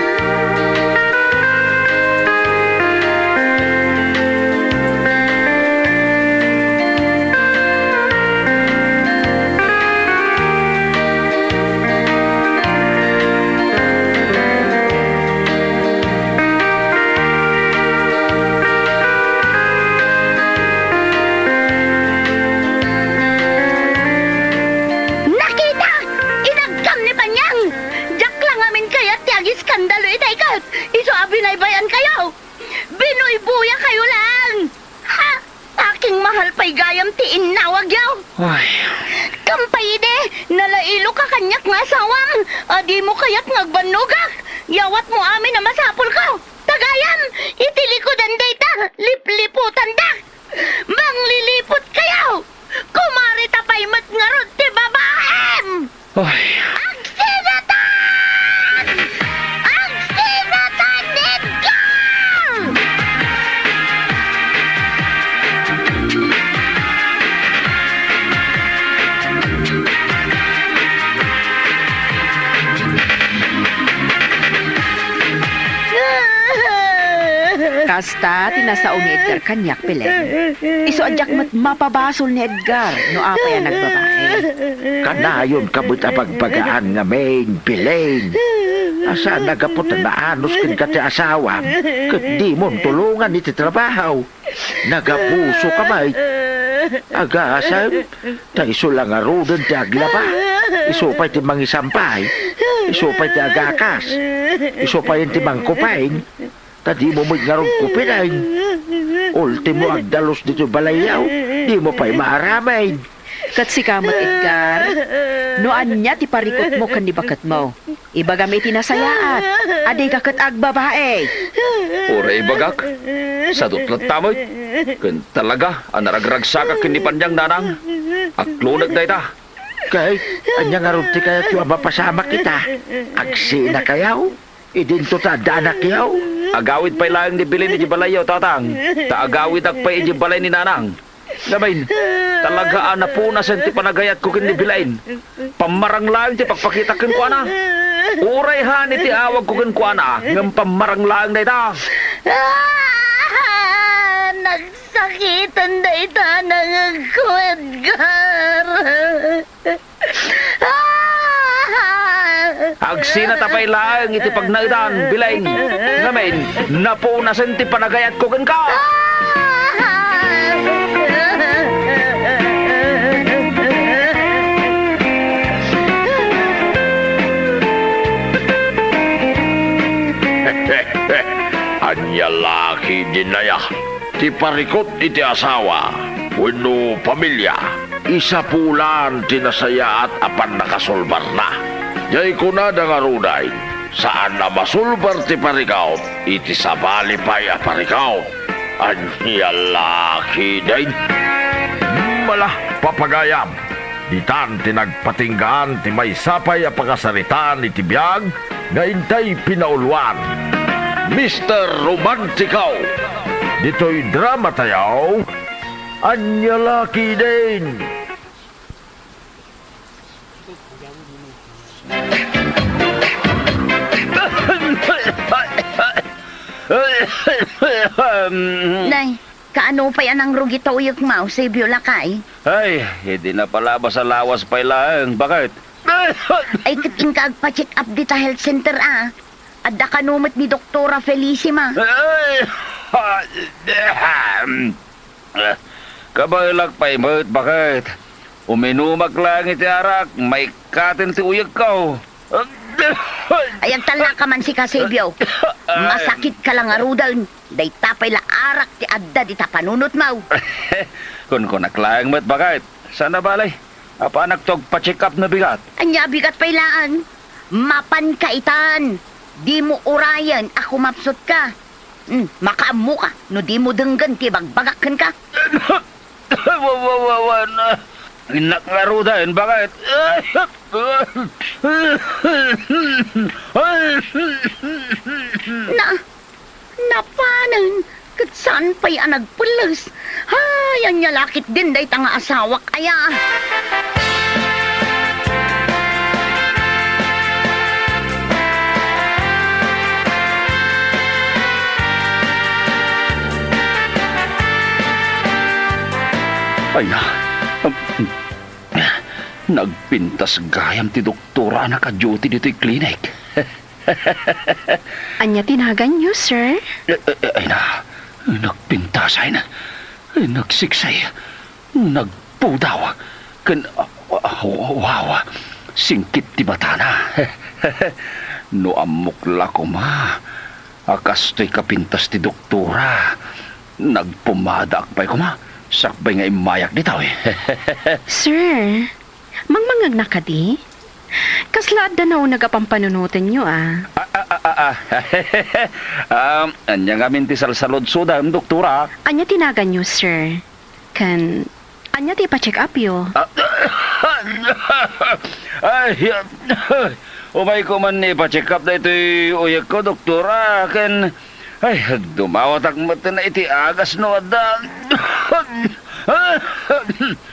Nakitak! Inagkam ni Panyang! Diak la ngamin kayat ti agiskandalo itay ket isu a binaybay-ankayo! Binuybuyakayo laeng! Ha? Aking mahal pay gayam ti innawagyo! Ay. Kam pay idi, nalailoka kaniak nga asawam, a dimo kayat nga agbannogak! Yawatmo amin a masapulko! Ta gayam, iti likudan dayta, lipliputandak! Mangliliputkayo! Kumarita pay met ngarud ti babaem! Ay. Agsinatan! Agsinatan, Edgar! Kasta ti nasao ni Edgar kaniak, Belen. Isu a diak met mapabasol ni Edgar no apay a nagbabae. Kanayonka met a bagbagaan ngamin, Belen. A saan a gapu ta naanus kenka ti asawam ket dimon tulongan iti trabaho. Nagapusoka met. Agasem, ta isu la ngaruden ti aglaba. Isu pay ti mangisampay. Isu pay ti agakas. Isu pay ti mangkupeng. Ta dimo met ngarud kupinen. Ultimo, agdalus ditoy balayyo, dimo pay maaramid. Ket sika met, Edgar, no ania ti parikutmo ken ni baketmo, ibagam iti nasayaat a dika ket agbabae. Uray ibagak, sadut latta met, ken talaga a naragragsakak ken ni Panyang, nanang. Aklonek dayta. Ket ania ngarud ti kayatyo a mapasamak ita? Agsinakayo? Idinto ta adda anakyo? Agawid pay laeng ni Belen idiay balayyo, tatang, ta agawidak pay idiay balay ni nanang. Ngamin, Talaga a napunasen ti panagayatko ken ni Bilain. Pammarang laeng ti pagpakitak kenkuana. Uray han iti awagko kenkuana, ngem pammarang laeng dayta. Ah! Nagsakiten dayta nangegko, Edgar. Ah! Agsinata pay laeng iti pagnaedan, Bilain. Ngamin, napunasen ti panagayatko kenka. Ania la ketdin aya? Ti parikut iti asawa wenno pamilia, isapulan ti nasayaat a pannakasolbarna. Diay kunada ngaruden, saan a masolbar ti parikut iti sabali pay a parikut. Ania la ketdin? Mala, papagayam, ditan ti nagpatinggaan ti maysa pay a pakasaritaan iti biag nga intay pinauluan. Mister Romantico, ditoy drama tayo, ania la ketdin? Nay, kaano pay a nangrugi ta uyekmo, Sebio lakay? Ay, idi napalabas a lawas pay laeng, baket? Ay, ket inka agpa-check up dita health center, a. Adda kano met ni Doktora Felicima. Ay, kabaelak pay met, baket? Uminumak laeng iti arak, maikkaten ti uyekko. Ay, agtallaka man sika, Sebio. Ay. Masakitka la ngaruden. Dayta pay la arak ti adda dita panunotmo. Kunkunak laeng met, baket. Saan a bale, apanak to agpa-check up no bigat. Ania a bigat pay laeng? Mapanka itan. Dimo urayen a kumapsutka. Hmm, makaammoka no dimo denggen ti ibagbagak kenka. Wa-, wa-, wa-, wan. Innak ngaruden, baket? Na, napanen, ket saan pay a nagpelles. Ay, ania la ketdin dayta nga asawak aya? Ay na, um, nagpintas gayam ti doktora a naka-duty ditoy klinik. Ania ti naganyo, sir? Eh, eh, eh, ay na, nagpintas ay na. Nagsiksay. Nagpudaw. Ken, ah, ah, wow, singkit ti matana. No ammok la koma a kastoy kapintas ti doktora, nagpumadaak pay koma, sakbay nga immayak ditoy. Sir, mangmangngegna kadi? Kasla adda nauneg a pampanunotenyo, a? Ah, ah, ah, ah, ah. Um, ania ngamin ti salsaludsodam, doktora? Ania ti naganyo, sir? Ken, ania ti ipa-check upyo? Ah, ay, umayko man ipa-check up daytoy uyekko, doktora, ken, ay, dumawatak metten iti agas no adda.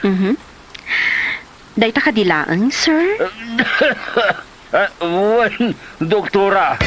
Mhm. Dayta kadi laeng, sir? Ah, wen, doktora.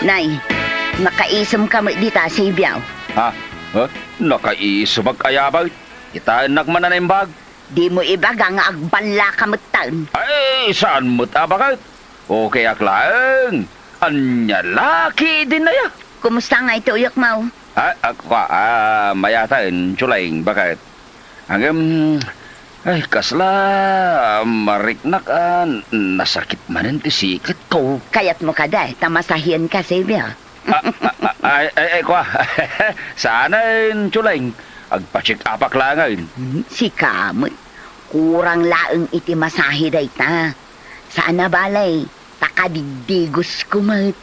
Nay, nakaisemka met dita, Sebio. Ha? Huh? Nakaisemak aya, baket? Kitaennak man a naimbag. Dimo ibaga nga agballaka metten. Ay, saan met a, baket? Okay ak laeng. Ania la ketdin aya? Kumusta ngay ti uyekmo? Ah, ah, kua, ah, mayataen, Chuleng, baket? Ngem, ay, kasla mariknak a nasakit manen ti siketko. Kayatmo kadi ta masahienka, Sebio? Ah, ah, ah, ay, ay, ay, kua. Saanen, Chuleng. Agpa-check upak laengen. Hmm, sika met. Kurang laeng iti masahe dayta. Saan a bale, ta kadigdigosko met.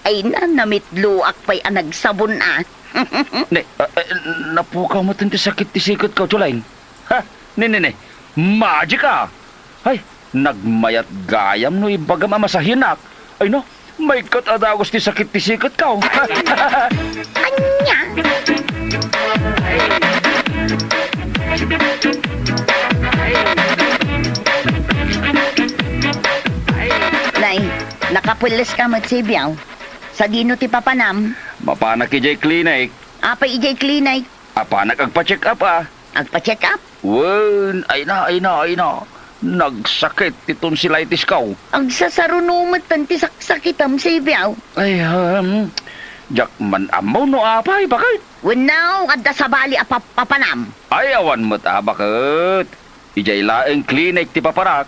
Ay na, namitloak pay a nagsabon a. Ne, ah, eh, napukaw met ti sakit ti siketko, Chuleng. Ha? Ne, ne, ne. Magic a! Ay, nagmayat gayam no ibagam a masahenak. Ay no, maikkat a dagus ti sakit ti siketko. Ania? Nay, nakapwelleska met, Sebiaw. Sadino ti papanam? Mapanak idiay klinik. Apay idiay klinik? Apanak agpa-check up, a. Agpa-check up? Wen, ay na, ay na, ay na. Nagsakit ti tonsilitisko. Agsasaruno metten ti saksakitam, Sebiaw. Ay, um, diak man ammo no apay, baket. Wenno, adda sabali a pap-, papanam. Ay, awan met, a, baket. Idiay laeng klinik ti papanak.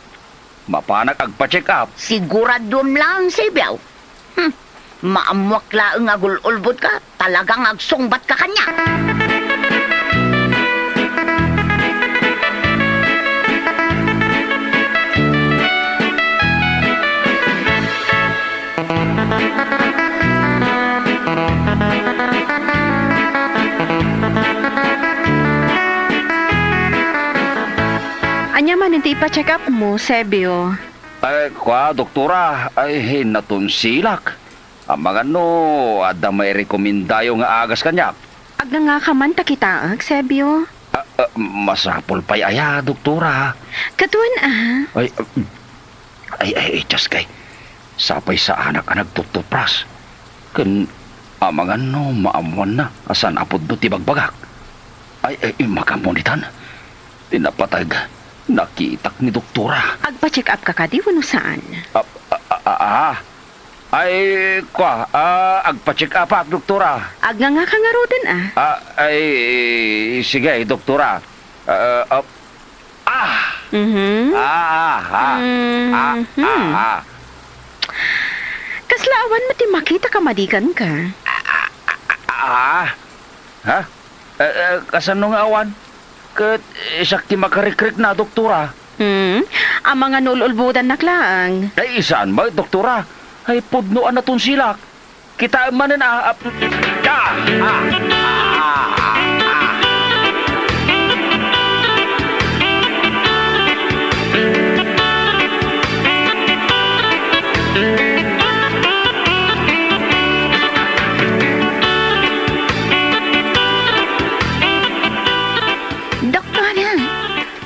Mapanak agpa-check up. Siguraduem laeng, Sebiaw. Hmm. Maammoak laeng a gul-ulbodka, talagang agsungbatka kaniak. Ania manen ti ipa-check up mo, Sebio? Ay, kua, doktora, ay, natonsilak. Amangan no adda mairekomendayo nga agas kaniak. Agnangaka man ta kitaek, Sebio. Ah, ah, masapul pay aya, doktora? Kaduan, a. Ay, ah, ay, ay, ay, Diyos kay. Sapay saanak a nagtutupras. Ken amangan no maammoanna a saan a pudno ti bagbagak. Ay, ay, makamunitan. Ti napateg, nakitak ni doktora. Agpa-check up ka kadi wenno saan? Ah, ah, ah, ah, ah. Ay, kua, ah, agpa-check up ak, doktora. Agnangaka ngaruden, a. Ah, ay, sige, doktora. Ah, ah, ah. Mhm. Ah, ah, ah. Ah, Mhm. ah, ah. Kasla awan met ti makita ka madikan ka. Ah, ah, ah, ah. Ha? Eh, eh, kasano nga awan? Ket siak ti makarikrikna, doktora. Hmm? Amangan no ul-ulbodannak laeng. Ay, saan met, doktora? Ay, pudno a natonsilak. Kitaem manen a, a, ah, ah, ah, ah, ah. Doktora,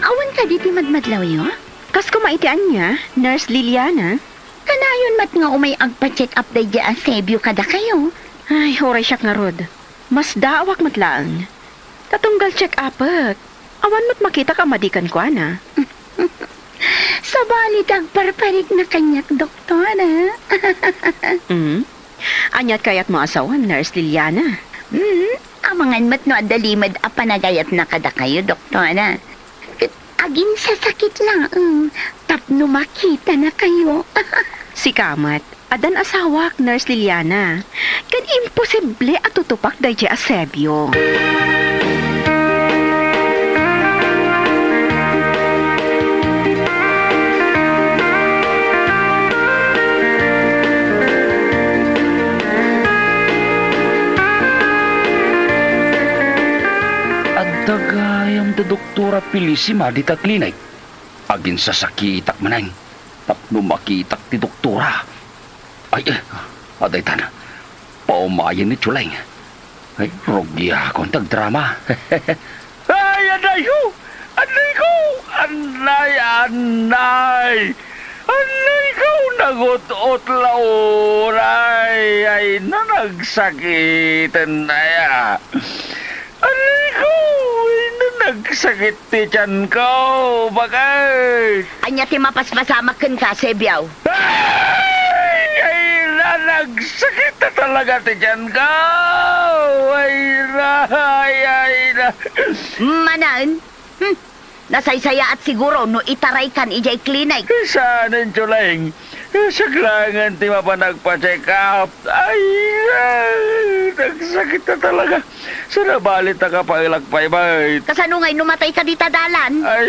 awan kadi ti madmadlawyo? Kas koma iti ania, Nurse Liliana? Kanayon met nga umay agpa-check up daydiay a Sebio kadakayo. Ay, uray siak ngarud. Masdaawak met laeng. Ta tunggal check upek, awan met makitak a madi kenkuana. Sabali ti agparparikna kaniak, doktora. Mm? Ania't kayatmo a sawen, Nurse Liliana? Mm, amangan met no adda limed a panagayatna kadakayo, doktora. Ket aginsasakit laeng tapno makitanakayo. Sika met, addan asawak, Nurse Liliana. Ken imposible a tutupak daydiay a Sebio. Adda gayam da Doktora Felicima dita klinik. Aginsasakitak manen tapno makitak ti doktora. Ay, eh, adaytan. Paumayen ni Chuleng. Ay, rugiakon ti agdrama. Ay, anayko! Anayko! Anay, anay! Anayko! Nagut-ut la unay! Ay, nanagsakiten aya! Anayko! Ay, nanagsakit ti tianko! Bakit? Ania ti mapaspasamak kenka, Sebiaw? Ay! Ay na, nagsakit na talaga ti tianko! Ay na, ay, ay na. Manen? Hmm. Nasaysayaat siguro no itaraykan idiay klinik. Saan, Chuleng? Siak laengen ti mapan agpa-check up. Ay, ay, nagsakit na talaga. Saan a bali ta kapaelak pay met. Kasano ngay no matay ka dita dalan? Ay,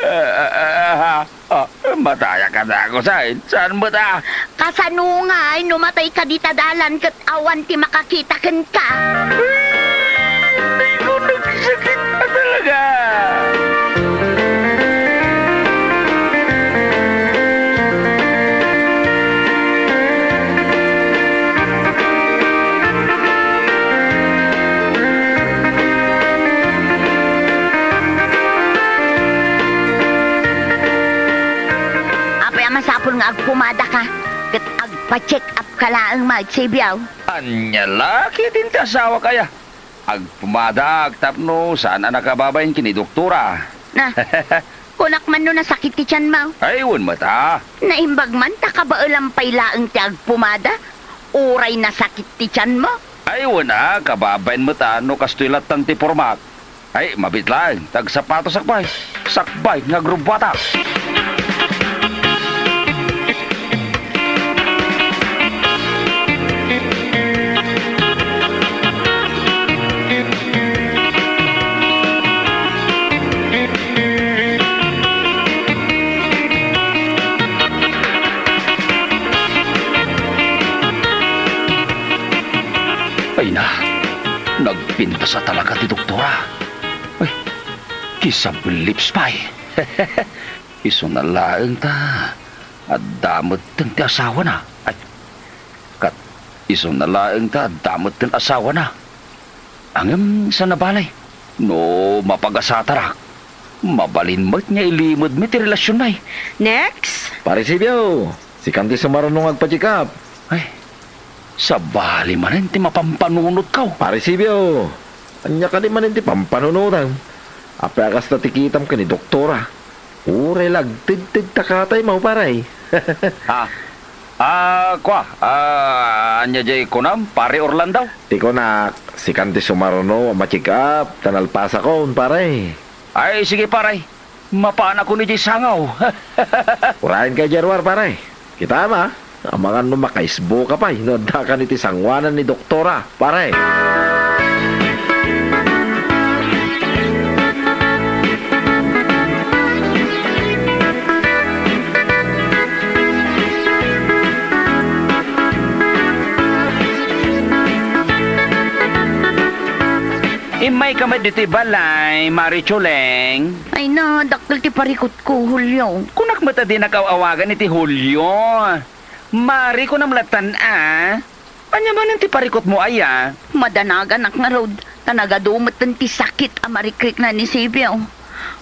ah, ah, ah, ah, ah, matayak a dagusen. Saan met a? Kasano ngay no matay ka dita dalan ket awan ti makakita kenka? Ay, nagsakit na talaga. Apay a masapul nga agpumada ka ket agpa-check up ka laeng, Eusebio? Ania la ketdin ti asawak aya? Agpumadaak tapno saan a nakababain ken ni doktora. Na, kunak man no nasakit ti tianmo. Ay, wen met a. Naimbag man ta kabaelam pay laeng ti agpumada, uray nasakit ti tianmo. Ay, wen a, kababain met a no kastoy lattan ti pormak. Ay, mabiit laeng, tagsapatosak pay. Sakbay nga agrubbuatak. Ay na, nagpintas a talaga ti doktora. Ay, kisablips pay. Isuna laeng ta adda metten ti asawana. Ay, ket isuna laeng ta adda metten asawana. Ngem saan a bale, no mapagasatarak, mabalin met nga ilimedmi ti relasionmi. Next! Pare Eusebio, sikan ti sumaruno nga agpa-check up. Ay, sabali manen ti mapampanunotko. Pare Eusebio, ania kadi manen ti pampanunotem? Apay a kasta ti kitam ken ni doktora? Uray la agtedtedta kataymo, pare. Ah, ah, kua, ah, ania diay kunam, Pare Orlando? Ti kunak, sikan ti sumaruno a ma-check up ta nalpasakon, pare. Ay, sige, pare. Mapaanakon idiay sangaw. Urayenkayo diay ruar, pare. Kitam, a. Amangan no makaisbuka pay no addaka iti sangoanan ni doktora, pare. Immayka met ditoy balay, Mari Chuleng. Ay na, dakkel ti parikutko, Julio. Kunak met a dinak aw-awagan iti Julio. Mari, kunam lattan a. Ania manen ti parikutmo aya? Madanaganak ngarud, ta nagadu metten ti sakit a marikrikna ni Eusebio.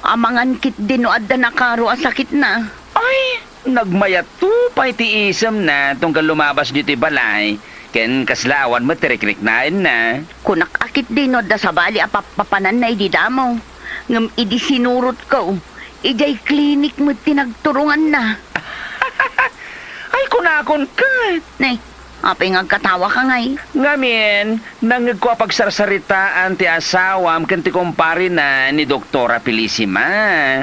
Amangan ketdi no adda nakaro a sakitna. Ay, nagmayatto pay ti isemna tunggal lumabas ditoy balay, ken kasla awan met ti rikriknaenna. Kunak a ketdi no adda sabali a pappapananna idi damo, ngem idi sinurotko, idiay klinik met ti nagturonganna. Ay, kunakon ket. Nay, apay nga agkatawaka ngay? Ngamin, nangngegko a pagsarsaritaan ti asawam ken ti kumparena ni Doktora Felicima.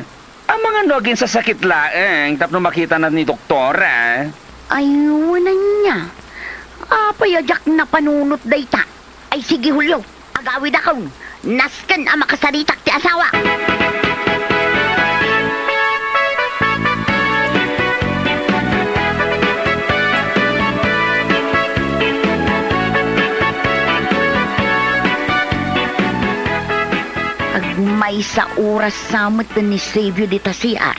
Amangan no aginsasakit laeng tapno makitana ni doktora. Ay, wen ania. Apay a diak napanunot dayta? Ay, sige, Julio, agawidakon. Nasken a makasaritak ti asawa. Agmaysa oras sa met ni Eusebio dita C R.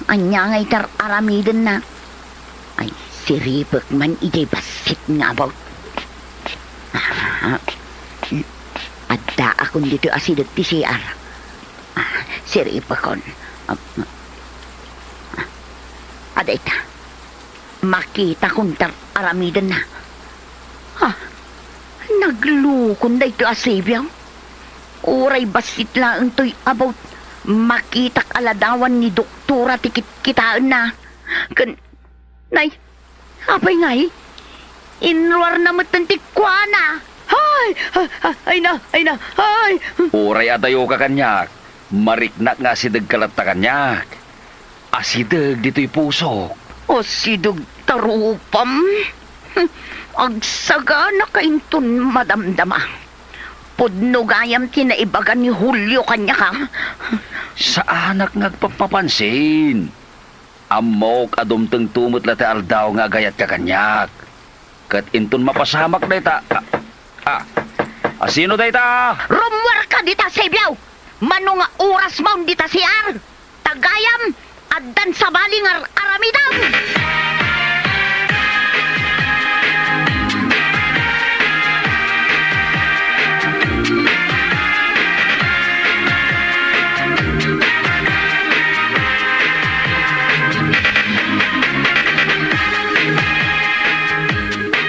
Ania ngay ti ar-aramidenna? Ay, siripek man idiay bassit nga about. Ah, addaakon ditoy asideg ti C R. Ah, siripekon. Ah, ah, adda ita. Makitakon ti ar-aramidenna. Ha? Naglukon daytoy a Eusebio? Uray bassit laeng toy about, makitak a ladawan ni doktora ti kitkitaenna. Ken, nay, apay ngay? Inruarna metten ti kuana. Hay! Ay, ay, ay na, ay na, hay! Uray adayoka kaniak, mariknak nga asidegka latta kaniak. Asideg ditoy pusok. O sideg ta rupam, hmm, agsaganaka inton madamdama. Pudno gayam ti naibaga ni Julio kaniaka. Saanak nga agpappapansin. Ammok a dumtengto met la ti aldaw nga agayatka kaniak. Ket inton mapasamak dayta, a, a, a, sino dayta? Rummuarka dita, Sebio! Mano nga oras maon dita C R? Ta gayam, addan sabali nga ar-aramidem!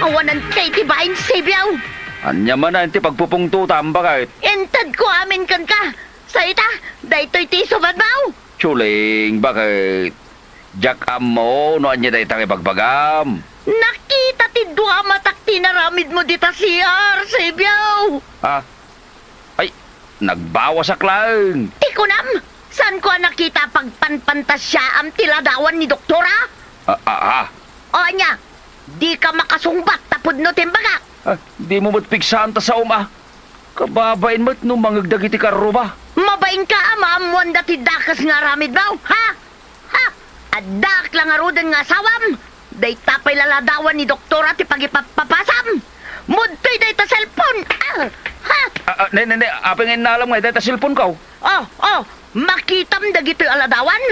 Awanan kay ti bain, Sebio! Ania manen ti pagpupungtotam, baket? Intedko amin kenka. Sa ita, daytoy ti isubatmo. Chuling, baket? Diak ammo no ania dayta nga ibagbagam. Nakita ti dua matak ti inaramidmo dita C R, Sebio. Ah? Ay, nagbawasak laeng. Ti kunam, saanko a nakita a pagpanpantasiaam ti ladawan ni doktora? Ah, ah, ah. O ania, dika makasungbat ta pudno ti imbagak. Ah, dimo met pigsaan ta saom a. Kababain met no mangngeg dagiti karruma. Mabainka a maammoanda ti dakes nga aramidmo, ha? Ha? Addaak la ngaruden nga asawam? Dayta pay la ladawan ni doktora ti pagipappapasam. Mudtoy dayta cellphone. Ah! Ha? Ah, ah, ne, ne, ne, apay nga innalam nga dayta cellphone ko? Oh, oh, makitam dagitoy a ladawan?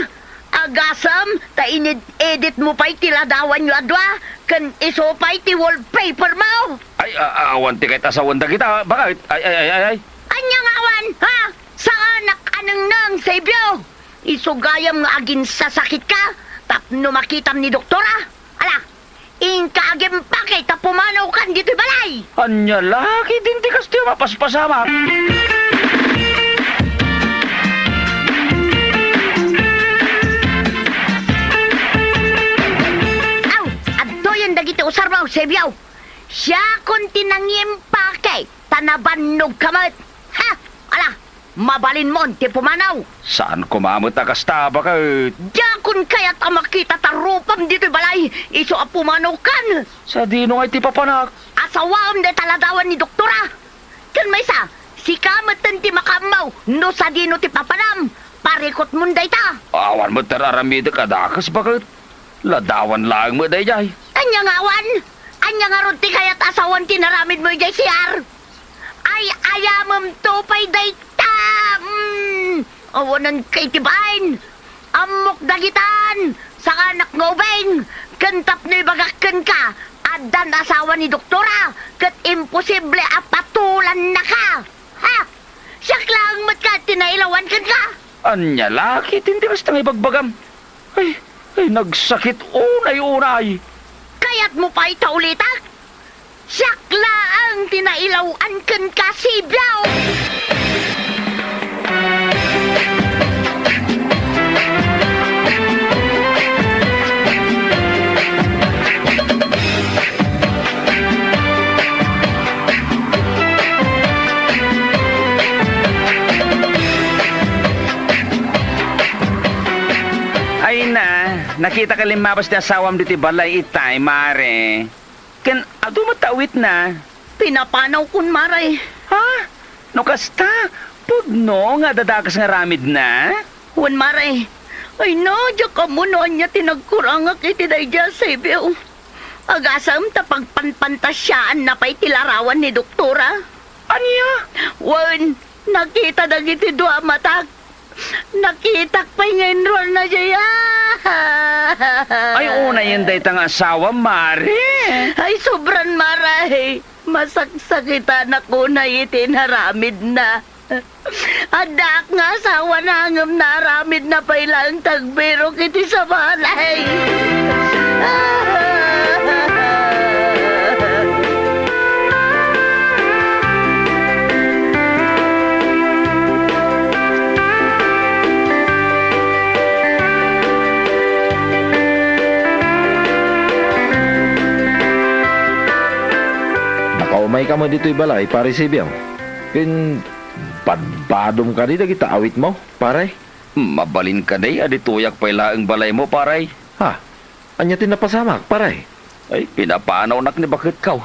Agasem ta ined-editmo pay ti ladawanyo a dua, ken isu pay ti wallpapermo. Ay, a-, awan ti kayat a sawen dagita, baket? Ay, ay, ay, ay, ay. Ania nga awan, ha? Saanak a nengneng, Sebio. Isu gayam nga aginsasakitka tapno makitam ni doktora. Ala, inka agimpake ta pumanawkan ditoy balay. Ania la ketdin ti kastoy a mapaspasamak? Aw, adtoyen dagiti usarmo, Sebio. Siakon ti nangimpake ta nabannogka met. Ha? Ala, mabalinmon ti pumanaw. Saan koma met a kasta, baket? Diakon kayat a makita ta rupam ditoy balay, isu a pumanawkan. Sadino ngay ti papanak? Asawaem dayta ladawan ni doktora. Ken maysa, sika metten ti makaammo no sadino ti papanam. Parikutmon dayta. Awan met ti ar-aramidek a dakes, baket. Ladawan laeng met daydiay. Ania nga awan? Ania ngarud ti kayat a sawen ti inaramidmo idiay C R? Ay-ayamemto pay dayta! Mm, awanen kay ti bain! Ammok dagitan! Saanak nga ubing! Ken tapno ibagak kenka, addan asawa ni doktora, ket imposible a patulannaka! Ha? Siak laeng met kayat ti nailawan kenka? Ania la ketdin ti kasta nga ibagbagam? Ay, ay, nagsakit unay-unay. Kayatmo pay ta ulitak? Siak laeng ti nailawan kenka, Sebio! Ay na, nakitaka limmabas ti asawam ditoy balay itay, Mare. Ken adu met ta awitna. Pinapanawkon, Mare. Ha? No kasta, pudno nga adda dakes nga aramidna? Wen, Mare. Ay no, diak ammo no ania ti nagkurangak iti daydiay a Sebio. Agasem ta pagpanpantasiaanna pay ti larawan ni doktora. Ania? Wen, nakita dagiti dua a matak. Nakitak pay nga inruarna diay, ah! Ay, unayen dayta nga asawam, Mare. Ay, sobran, Mare. Masaksakitanak unay iti inaramidna. Addaak nga asawana ngem naaramidna pay laeng ti agbirok iti sabali. Nakaumayka met ditoy balay, Pare Sibiang. Ken badbadom kadi dagita awitmo, pare? Mabalin kadi a ditoyak pay laeng balaymo, pare? Ha? Ania ti napasamak, pare? Ay, pinapanawnak ni baketko.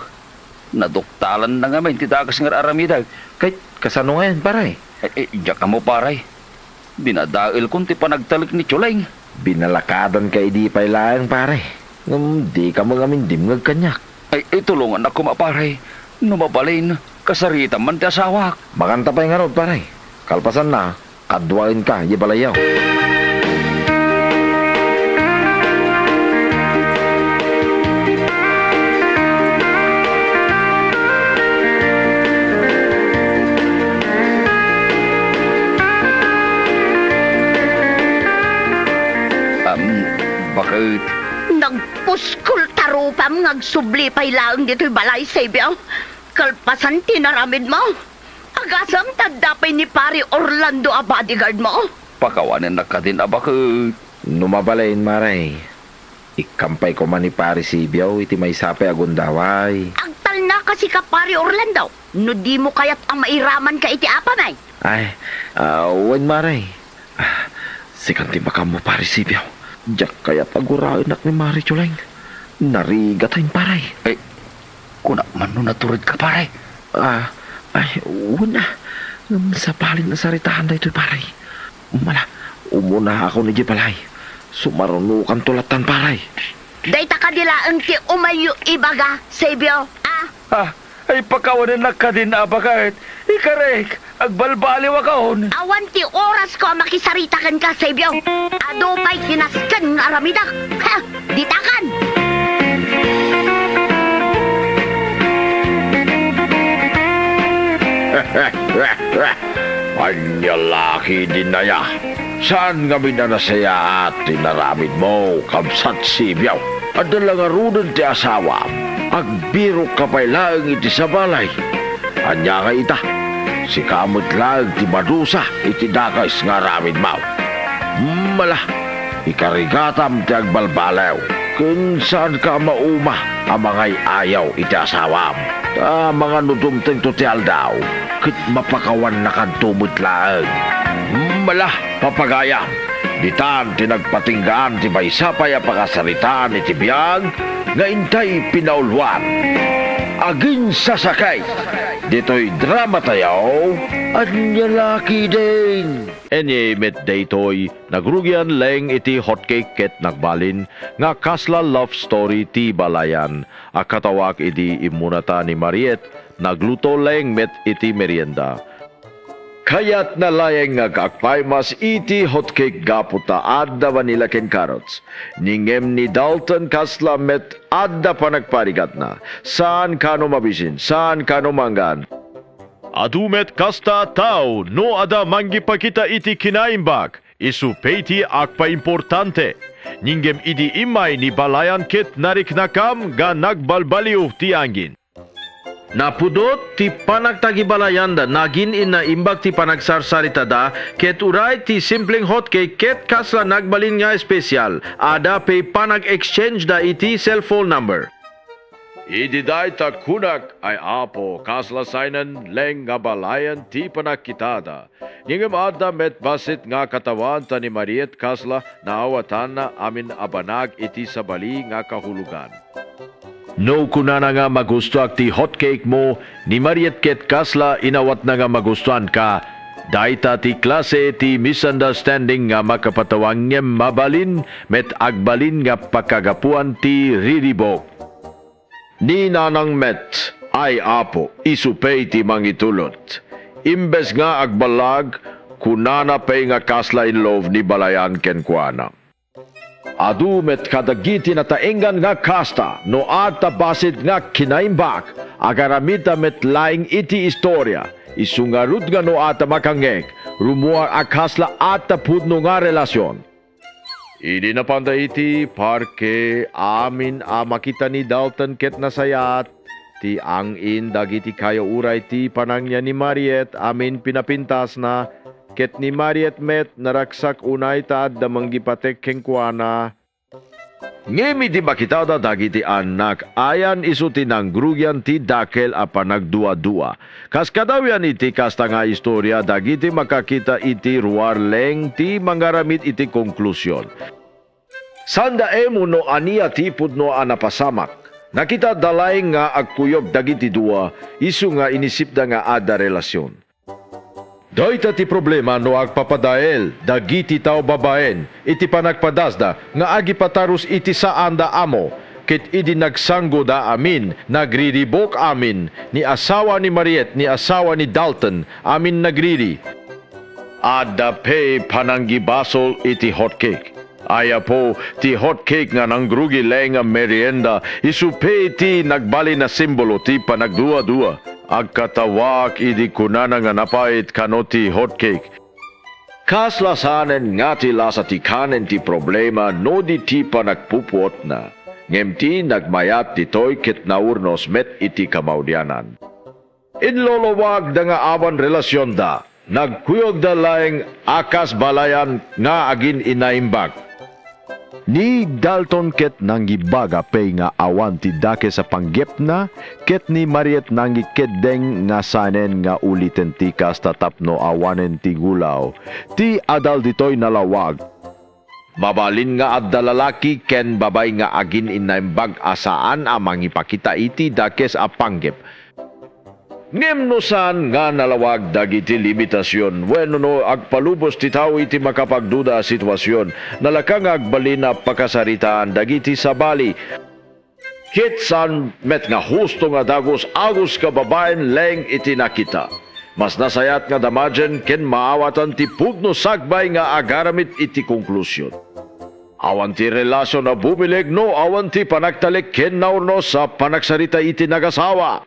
Naduktalanna ngamin ti dakes nga ar-aramidek. Ket kasano ngayen, pare? Ay, ay, diak ammo, pare. Dinadaelkon ti panagtalek ni Chuleng. Binalakadanka idi pay laeng, pare. Ngem dika met ngamin dimngeg kaniak. Ay, ay, tulongannak koma, pare. No mabalin, kasaritam man ti asawak. Makanta pay ngarud, pare. Kalpasanna, kaduaenka idiay balayyo. Am, baket? Nagpuskol ta rupam nga agsubli pay laeng ditoy balay, Sebio. Kalpasan ti inaramidmo. Agasem ta adda pay ni Pari Orlando a bodyguardmo. Pakawanennak kadin a baket. No mabalin, mare, ikkampay koma ni Pari Sebio iti maysa pay a gundaway. Agtalnaka sika, Pari Orlando, no dimo kayat a mairamanka iti apami. Ay, ah, wen, mare. Ah, sikan ti makaammo, Pari Sebio. Diak kayat a guraenak ni Mari Chuleng. Narigat a impare. Ay, kunak man no naturedka, pare. Ah, ay, wen a. Ngem sabali a saritaen daytoy, pare. Mala, umunaakon idiay balay. Sumarunokanto lattan, pare. Dayta kadi laeng ti umayyo ibaga, Sebio, a? Ah, ay, pakawanennak kadin a baket. Ikarek, agbalbaliwakon. Awan ti orasko a makisarita kenka, Sebio. Adu pay ti nasken nga aramidek. Ha! Ditakan! Ania la ketdin aya? Saan ngamin a nasayaat ti inaramidmo, kabsat Sebio? Adda la ngaruden ti asawam. Agbirokka pay laeng iti sabalay. Ania nga ita? Sika met laeng ti madusa iti dakes nga aramidmo. Mala, ikarigatam ti agbalbaliw, ken saanka a mauma a mangay-ayaw iti asawam. Ta mangano dumtengto ti aldaw, ket mapakawannakanto met laeng. Mala, papagayam, ditan ti nagpatinggaan ti maysa pay a pakasaritaan iti biag nga intay pinauluan. Aginsasakit ditoy dramatayo, ania la ketdin. Ania met daytoy, nagrugian laeng iti hotcake ket nagbalin nga kasla love story ti balayan a katawag idi immunata ni Mariet, nagluto laeng met iti merienda. Kayatna laeng nga agpaymas iti hotcake gapu ta adda vanilla ken carrots. Ngem ni Dalton kasla met adda panagparigatna. Saan kano mabisin, saan kano maanggaan. Adu met kasta a tao no adda manggipakita iti kinaimbag, isu pay ti agpaimportante. Ngem idi immay ni balayan ket nariknakam nga nagbalbaliw ti angin. Napudot ti panagtagibalayanda, nagin-innaimbag ti panagsarsaritada, ket uray ti simpleng hotcake ket kasla nagbalin nga espesial, adda pay panag-exchange-da iti cellphone number. Idi dayta kunak, ay Apo, kasla sainen laeng nga balayan ti panagkitada. Ngem adda met bassit nga katawaganta ni Mariet kasla naawatanna amin a banag iti sabali nga kahulogan. No kunana nga magustoak ti hotcake mo, ni Mariet ket kasla inawatna nga magustoanka, dayta ti klase ti misunderstanding nga makapatawag ngem mabalin met agbalin nga pakagapuan ti riribuk. Ni Nanang met, ay Apo, isu pay ti mangitulod. Imbes nga agballag, kunana pay nga kasla in love ni balayan kenkuana. Adu met kadagiti nataengan nga kasta, no adda bassit nga kinaimbag, agaramidda met laeng iti istoria, isu ngarud nga no adda makangngeg, rummuar a kasla adda pudno nga relasion. Idi napanda iti parke, amin a makita ni Dalton ket nasayaat. Ti ang-in dagiti kayo uray ti panagnia ni Mariet amin pinapintasna, ket ni Mariet met naragsak unay ta adda manggipatek kenkuana. Ngem idi makitada dagiti annak, ayan isu ti nangrugian ti dakkel a panagduadua. Kas kadawian iti kasta nga istoria, dagiti makakita iti ruar laeng ti mangaramid iti konklusion. Saanda ammo no ania ti pudno a napasamak. Nakitaatda laeng nga agkuyog dagiti dua, isu nga inisipda nga adda relasion. Dayta ti problema no agpapadael dagiti tao babaen iti panagpadasda nga agipatarus iti saanda a ammo, ket idi nagsanggoda amin, nagriribok amin, ni asawa ni Mariette, ni asawa ni Dalton, amin nagriri. Adda pay pananggibasol iti hotcake. Ayapo, ti hotcake nga nangrugi laeng a merienda, isu pay ti nagbalin a simbolo ti panagduadua. Agkatawak idi kunana nga napait kano ti hotcake. Kasla saanen nga ti lasa ti kanen ti problema no di ti panagpupuotna, ngem ti nagmayat ditoy ket naurnos met iti kamaudianan. Inlolowagda nga awan relasionda, nagkuyogda laeng a kas balayan nga agin-inaimbag. Ni Dalton ket nanggibaga pay nga awan ti dakes a panggepna, ket ni Mariette nangikeddeng nga saanen nga uliten ti kasta tapno awanen ti gulaw. Ti adal ditoy nalawag. Mabalin nga adda lalaki ken babay nga agin-inaimbag a saan a mangipakita iti dakes a panggep. Ngem no saan nga nalawag dagiti limitasion wenno no agpalubos ti tao iti makapagduda a situasion, nalaka nga agbalin a pakasaritaan dagiti sabali. Ket saan met nga husto nga dagus-agus nga babaen laeng iti nakita. Mas nasayaat nga damagen ken maawatan ti pudno sakbay nga agaramid iti konklusion. Awan ti relasion a bumileg no awan ti panagtalek ken naurnos a panagsarita iti nagasawa.